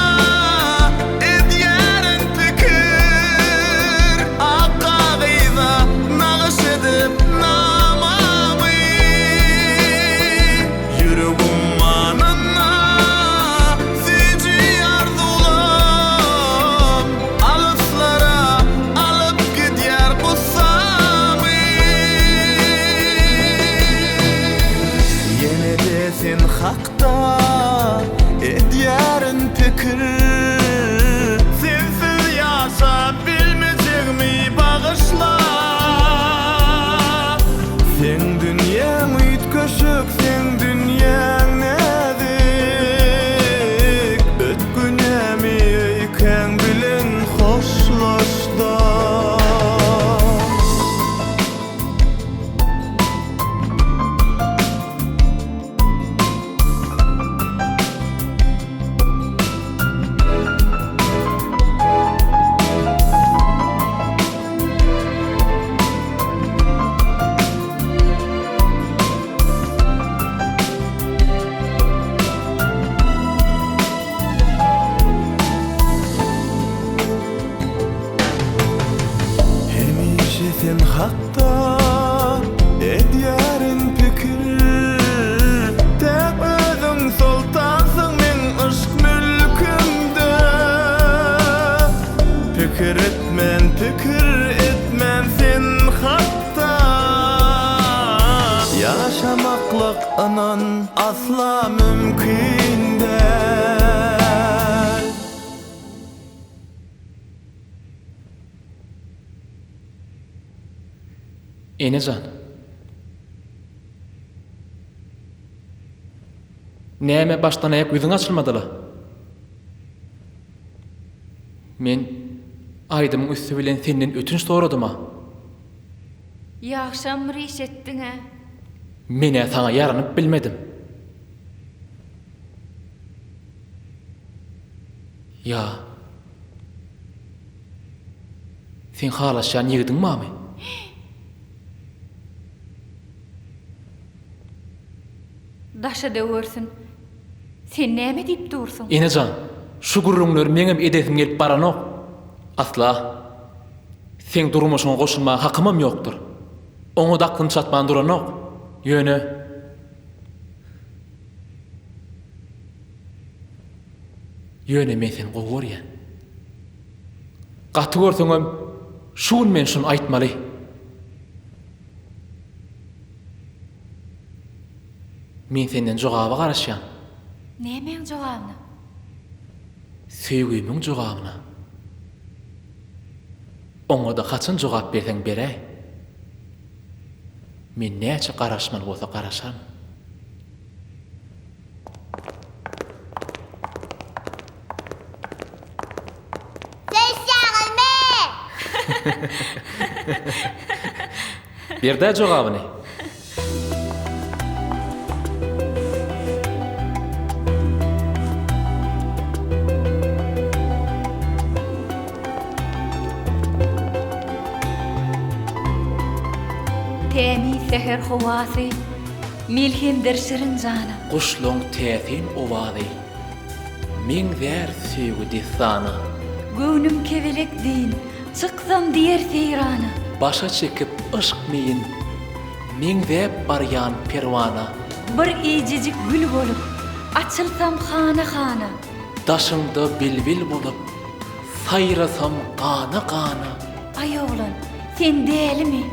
edýärin pikir, Ak kagyza nagyş edip namamy. Ýürek ummanynda süýji arzuwlam, Alyslara alyp gidýär gussamy. Ýene-de sen hakda edýärin pikir. Sensiz ýaşap bilmejegimi bagyşla. Seň dünýäň üýtgeşik, seň dünýäň näzik Öt günämi öýkäň bilen hoşlaşda. Ynan asla mümkin däl. Ene jan. Näme başdan-aýak ýüzüň açylmadyla? Men aýdymyň üsti bilen senden ötünç soradym-a. Ýagşam bir iş etdiň-ä. Men-ä saňa ýaranyp bilmedim. Ýa, seň halaşýan ýigidiň barmy? Daşa döwersin. Sen näme diýip dursuň? Ene jan, şu gürrüňleri meňem edesim gelip baranok. Asla. Seň durmuşyňa goşulmaga hakymam ýokdur. Oňa-da aklym çatman duranok. Ýöne. Ýöne men seni gowy görýän. Gaty görseňem, şu gün men şuny aýtmaly. Men senden jogaba garaşýan. Nämäň jogabyna? Söýgimiň jogabyna. Oňa-da haçan jogap berseň beräý. Men näçe garaşmaly bolsa garaşaryn. Söýüşýäňizmi? Berdä jogabyny. Tämiz säher howasy melhemdir şirin jana. Guşlaň täsin owazy meňzär söýgi dessana. Göwnüm kebelek deýin, çyksam diýer seýrana. Başa çekip yşk meýin, meňzäp barýan perwana. Bir eýjejik gül bolup, açylsam hana-hana. Daşyňda bilbil bolup, saýrasam gana-gana. Aý oglan, sen dälimi?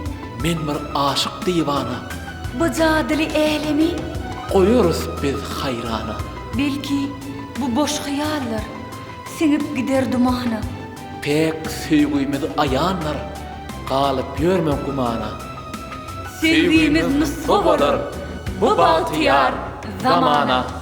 Men bir aşyk diwana. Bu jadyly älemi. Goýarys biz haýrana. Belki, bu boş hyýaldyr, siňip gider dumana. Päk söýgimiz aýandyr, galyp ýörme gümana. Söýgimiz nusga bolar bu bagtyýar zamana.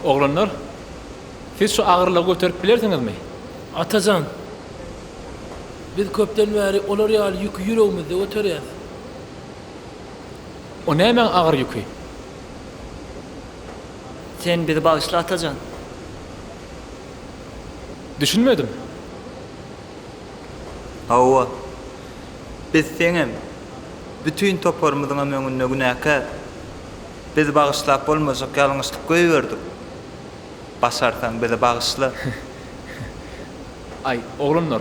Oglanlar, siz şu agyrlygy göterip bilersiňizmi? Atajan, biz köpden bäri olar ýaly ýüki ýüregimizde göterýäs. O nämäň agyr ýüki? Sen bizi bagyşla Atajan. Düşünmedim. Hawa. Biz seňem, bütin toparymyzyňam öňünde günäkär. Biz bagyşlap bolmajak ýalňyşlyk goýberdik. Başarsaň bizi bagyşla. Aý, oglanlar,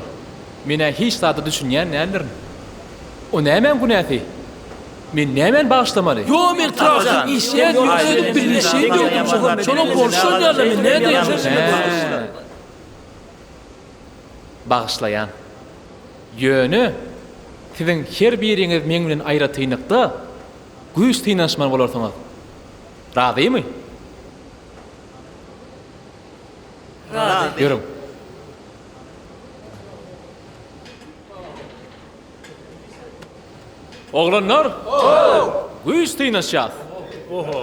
men-ä hiç zada düşünýän däldirin. O nämäň günäsi? Men nämäni bagyşlamaly? Ýo men traktor işleýän ýüzledim birleşeýin döwdüm şoňa şonam bolşy şol ýaly men nädeýin. Hä. Bagyşlaýan. Ýöne siziň her biriňiz meň bilen aýratynlykda güýç synanyşmaly bolarsyňyz. Razymy? Razy. Ýörüň. Oglanlar! Güýç synanyşýas.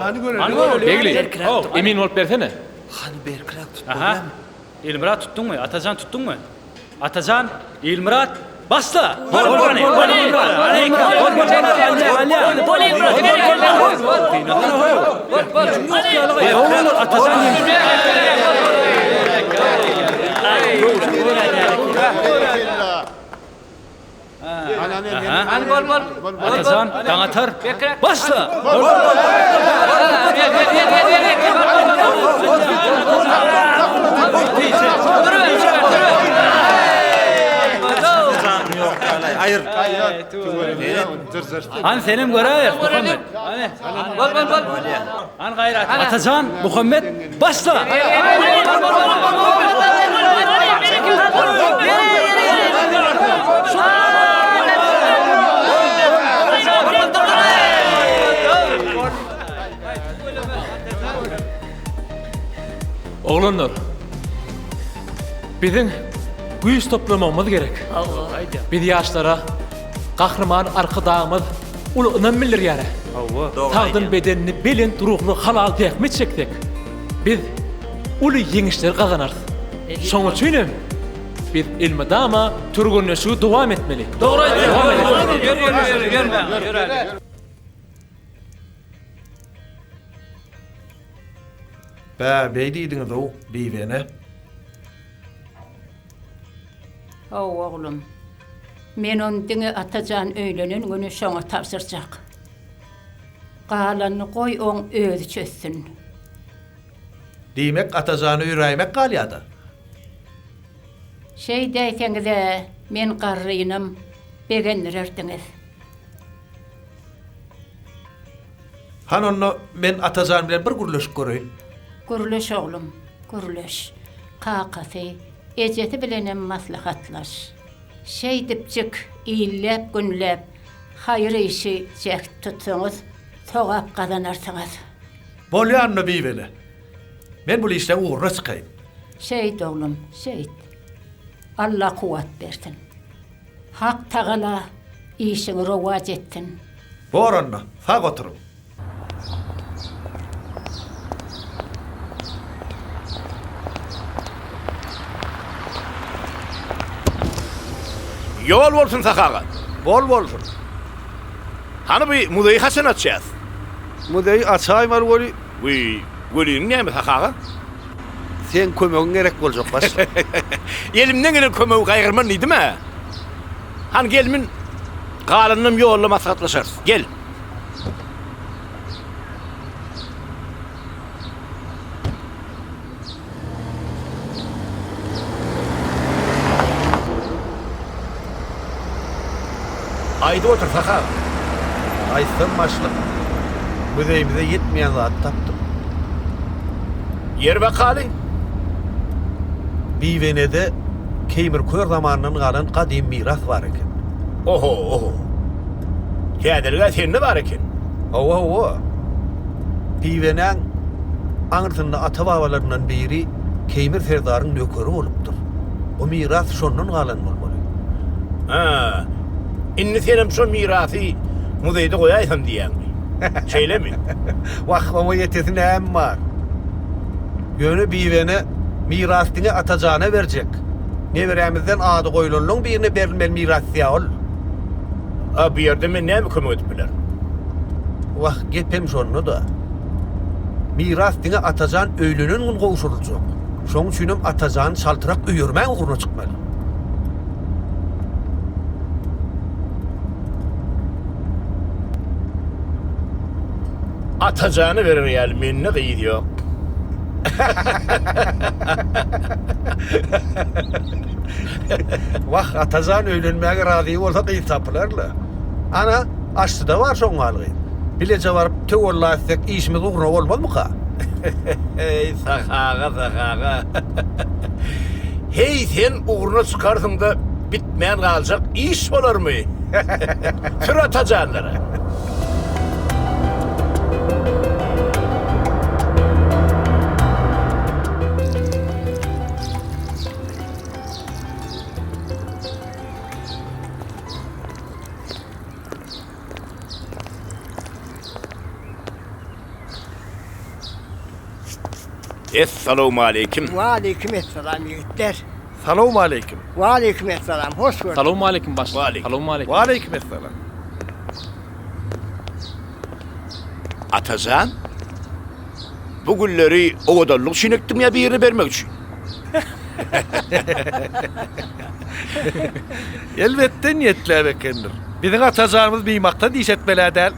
Hany göreli. Begli, emin bolup bersene. Hany berkiräk tut Aha. bolýamy? Ilmyrat tutduňmy? Atajan tutduňmy? Atajan! Ilmyrat! Başla! Atajan, Daňatar, başla! Hany senem göräýeris, Muhammet. Bol, bol, bol. Hany gaýrat. Atajan, Muhammet, başla! Oglanlar, biziň güýç toplamagymyz gerek. Biz ýaşlara Gahryman Arkadagymyz uly ynam bildirýär. Sagdyn bedenli, belent ruhly halal zähmet çeksek, biz uly ýeňişleri gazanarys. Şonuň üçin hem biz elmydama türgenleşigi dowam etmeli. Dogry aýdýaň. Bä, beý diýdiňiz-ow, Bibi ene. Hawa, oglum. Men ony diňe Atajan öýlenen güni şoňa tabşyrjak. Galanyny goý oň özi çözsün. Diýmek, Atajany öýräýmek galýa-da? Şeýdäýseňiz-ä men garrynam begendirerdiňiz. Hany onda men Atajan bilen bir gürleşip göreýin. Gürleş oglum, gürleş. Kakasy, ejesi bilenem maslahatlaş. Şeýdipjik illäp-günläp haýyr işi jäht tutsaňyz, sogap gazanarsyňyz. Bolýa onda Bibele. Men bul işleň ugruna çykaýyn. Şeýt oglum, şeýt. Alla kuwwat bersin. Hak Tagala işiňi rowaç etsin. Bor onda, sag oturyň. Ýol bolsun Sahy aga. Bol bolsun. Hany bu muzeýi haçan açýas? Muzeýi açaýmaly weli. Wiý, weliniň näme Sahy aga? Seň kömegiň gerek boljak başlyk. Elimden gelen kömegi gaýgyrman diýdim-ä. Hany gel mün, galanynam ýolda maslahatlaşarys. Gel. Aýdyp otur, Sahy aga. Aýtsam başlyk, muzeýimize ýetmeýän zady tapdym. Ýeri bakaly. Bibenede Keýmir kör zamanyndan galan gadym miras bar eken. Oho, oho. Täzelik-ä sende bar eken. Hawa, hawa. Bibenäň aňyrsynda ata-babalaryndan biri Keýmir serdaryň nökeri bolupdyr. O miras şondan galan bolmaly. Hä, indi senem şo mirasy muzeýde goýaýsam diýýäňmi? Şeýlemi? Wah, oňa ýetesi näme bar? Ýöne Bibene miras diňe Atajana berjek. Neberämizden ady goýlanlaň birine berilmeli miras diýýä ol. A bu ýerde men näme kömek edip bilerin? Wah, gepem şonda-da. Miras diňe Atajan öýlenen gün gowşuryljak. Şoň üçinem Atajany çaltrak öýermäň ugruna çykmaly. Atajana berer ýaly mende gyz ýok. Wah, Atajan öýlenmäge razy bolsa gyz tapylar-la. Ana, Aşsyda bar şoň ýaly gyz. Bileje baryp töwella etsek işimiz ugruna bolmazmyka? Eý, Sahy aga, Sahy aga. Heý, sen ugruna çykarsyň-da bitmän galjak iş bolarmy? Sür Atajanlara. Essalawmaleýkim. Waleýkim essalam ýigitler. Salowmaleýkim. Waleýkim essalam, hoş gördük. Salowmaleýkim başlyk. Salowmaleýkim. Waleýkim essalam. Atajan, bu gülleri owadanlyk üçin ekdiň ýa birine bermek üçin? Elbetde niýetläp ekendir. Biziň Atajanymyz bimaksat iş etmel-ä däl.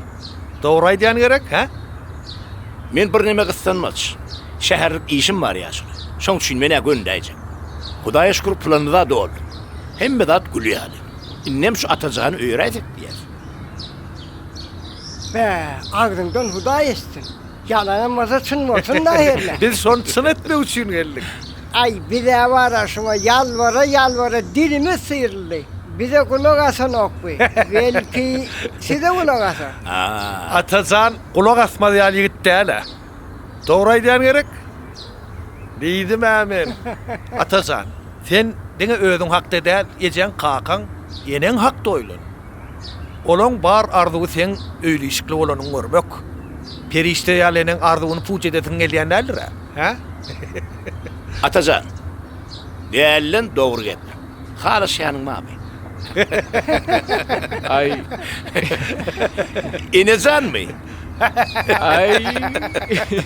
Dogry aýdýan gerek, hä? Men birneme gyssanmaç. Şäherlik işim bar ýaşuly. Şoň üçin men-ä göndäýjek. Hudaýa şükür planymyz-a doldy. Hemme zat gül ýaly. Indem şu Atajany öýeräýsek diýýäs. Bä, agzyňdan Hudaý eşitsin. Ýalanam bolsa çyn bolsun-da hernä. Biz şony çyn etmek üçin geldik. Aý, biz-ä bar-a şuňa ýalbara-ýalbara dilimiz syryldy. Bize gulak asanok bu. Belki, size gulak asar. Atajan gulak asmaz ýaly ýigit däl-ä. Dogry aýdýan gerek? Diýdim-ä men. Atajan, sen diňe özüň hakda däl, ejeň, kakaň, eneň hakda oýlan. Olaň bar arzuwy seň öýli-işikli bolanyňy görmek. Perişde ýaly eneň arzuwyny puç edesiň gelýän däldir-ä, hä? Atajan, dälden dogry gep. Halaşýanyň barmy? Aý. Enejanmy? Aý.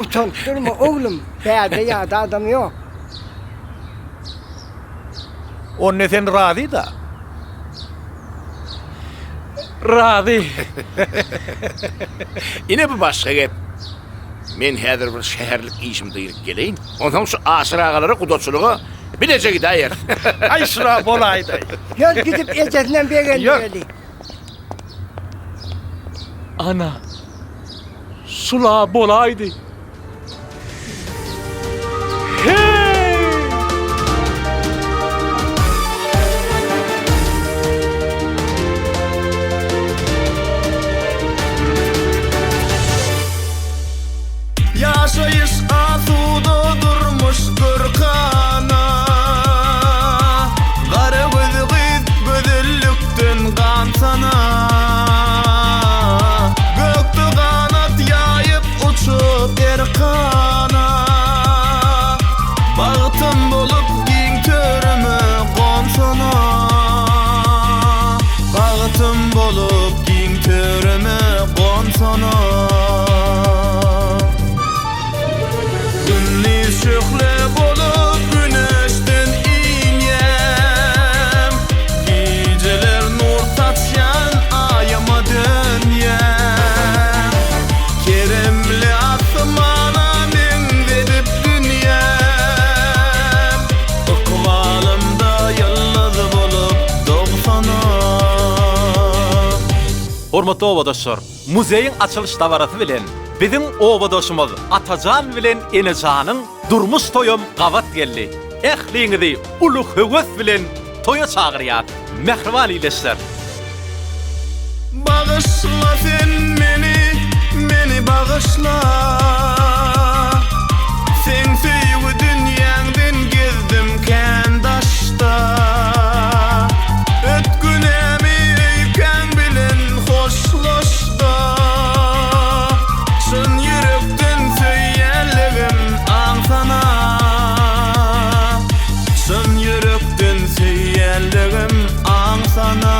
Utanyp durma, oglum, bärde ýat adam ýok. Onda sen razy-da? Razy. Ine bu başga gep. Men häzir bir şäherlik işimi dyryp geleýin. Onsoň şu Aşyr agalara gudaçylyga bileje gidäýeris. Aý şura bolaýdaý. Ýör gidip ejesinem begendireli. Ana, şula bolaýdy. Ýaşaýyş asuda durmuş görkana Gara göz gyz gözellikden gansana Gökde ganat ýaýyp uçup erkana Bagtym bolup giň törüme gonsana Bagtym bolup giň törüme gonsana Gündiz şöhle bolup güneşden inýän Gijeler nur saçýan aýama dönýän Keremli asmana meňzedip dünýäm Ykbalymda ýyldyz bolup dogsana. Hormatly obadaşlar, muzeýiň açylyş dabarasy bilen biziň obadaşymyz Atajan bilen Enejanyň durmuş toýam gabat geldi. Ähliňizi uly höwes bilen toýa çagyrýas, mähriban ildeşler! Bagyşla sen meni, meni bagyşla Seň söýgi dünýäňden gezdim kän daşda Öt günämi öýkäň bilen hoşlaşda Çyn ýürekden söýýänligim aňsana Çyn ýürekden söýýänligim aňsana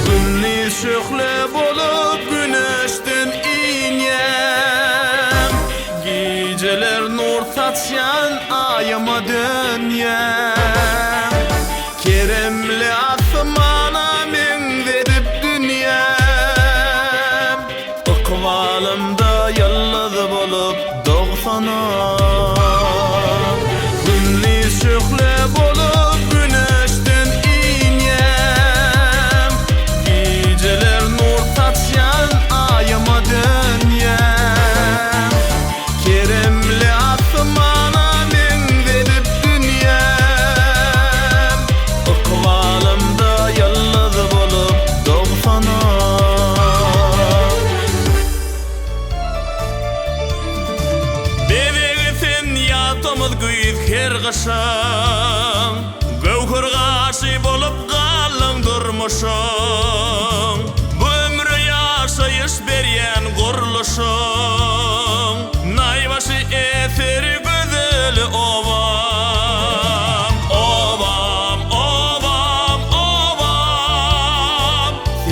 Gündiz şöhle bolup güneşden inýän Gijeler nur saçýan aýama dönýän Keremli asmana meňzedip dünýäm Ykbalymda ýyldyz bolup dogsana Gündiz şöhle bolup güneşden inýän Gijeler nur saçýan aýama dönýän Keremli asmana meňzedip dünýäm Ykbalymda ýyldyz bolup dogsana. Bezegi sen ýaz-tomus güýz her gyşyň Göwher gaşy bolup galdyň durmuşyň Bu ömre ýaşaýyş berýän gurluşyň Naýbaşy eseri gözel oba.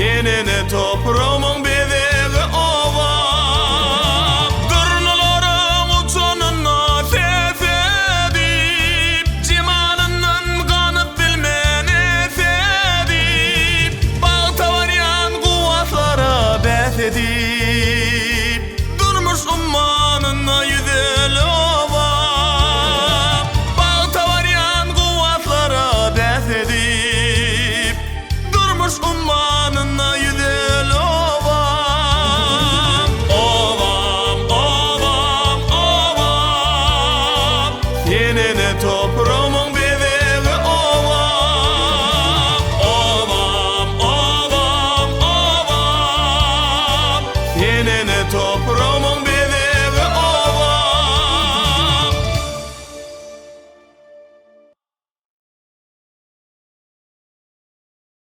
Sen ene topragymyň bezegi obam. Durnalaryň uçanyna ses edip, Jemalyndan ganyp bilmen esedip, Bagta barýan guwwatlara bäs edip, Durmuş ummanynda ýüzeli obam. Bagta barýan guwwatlara bäs edip, Durmuş ummanynda ýüzeli.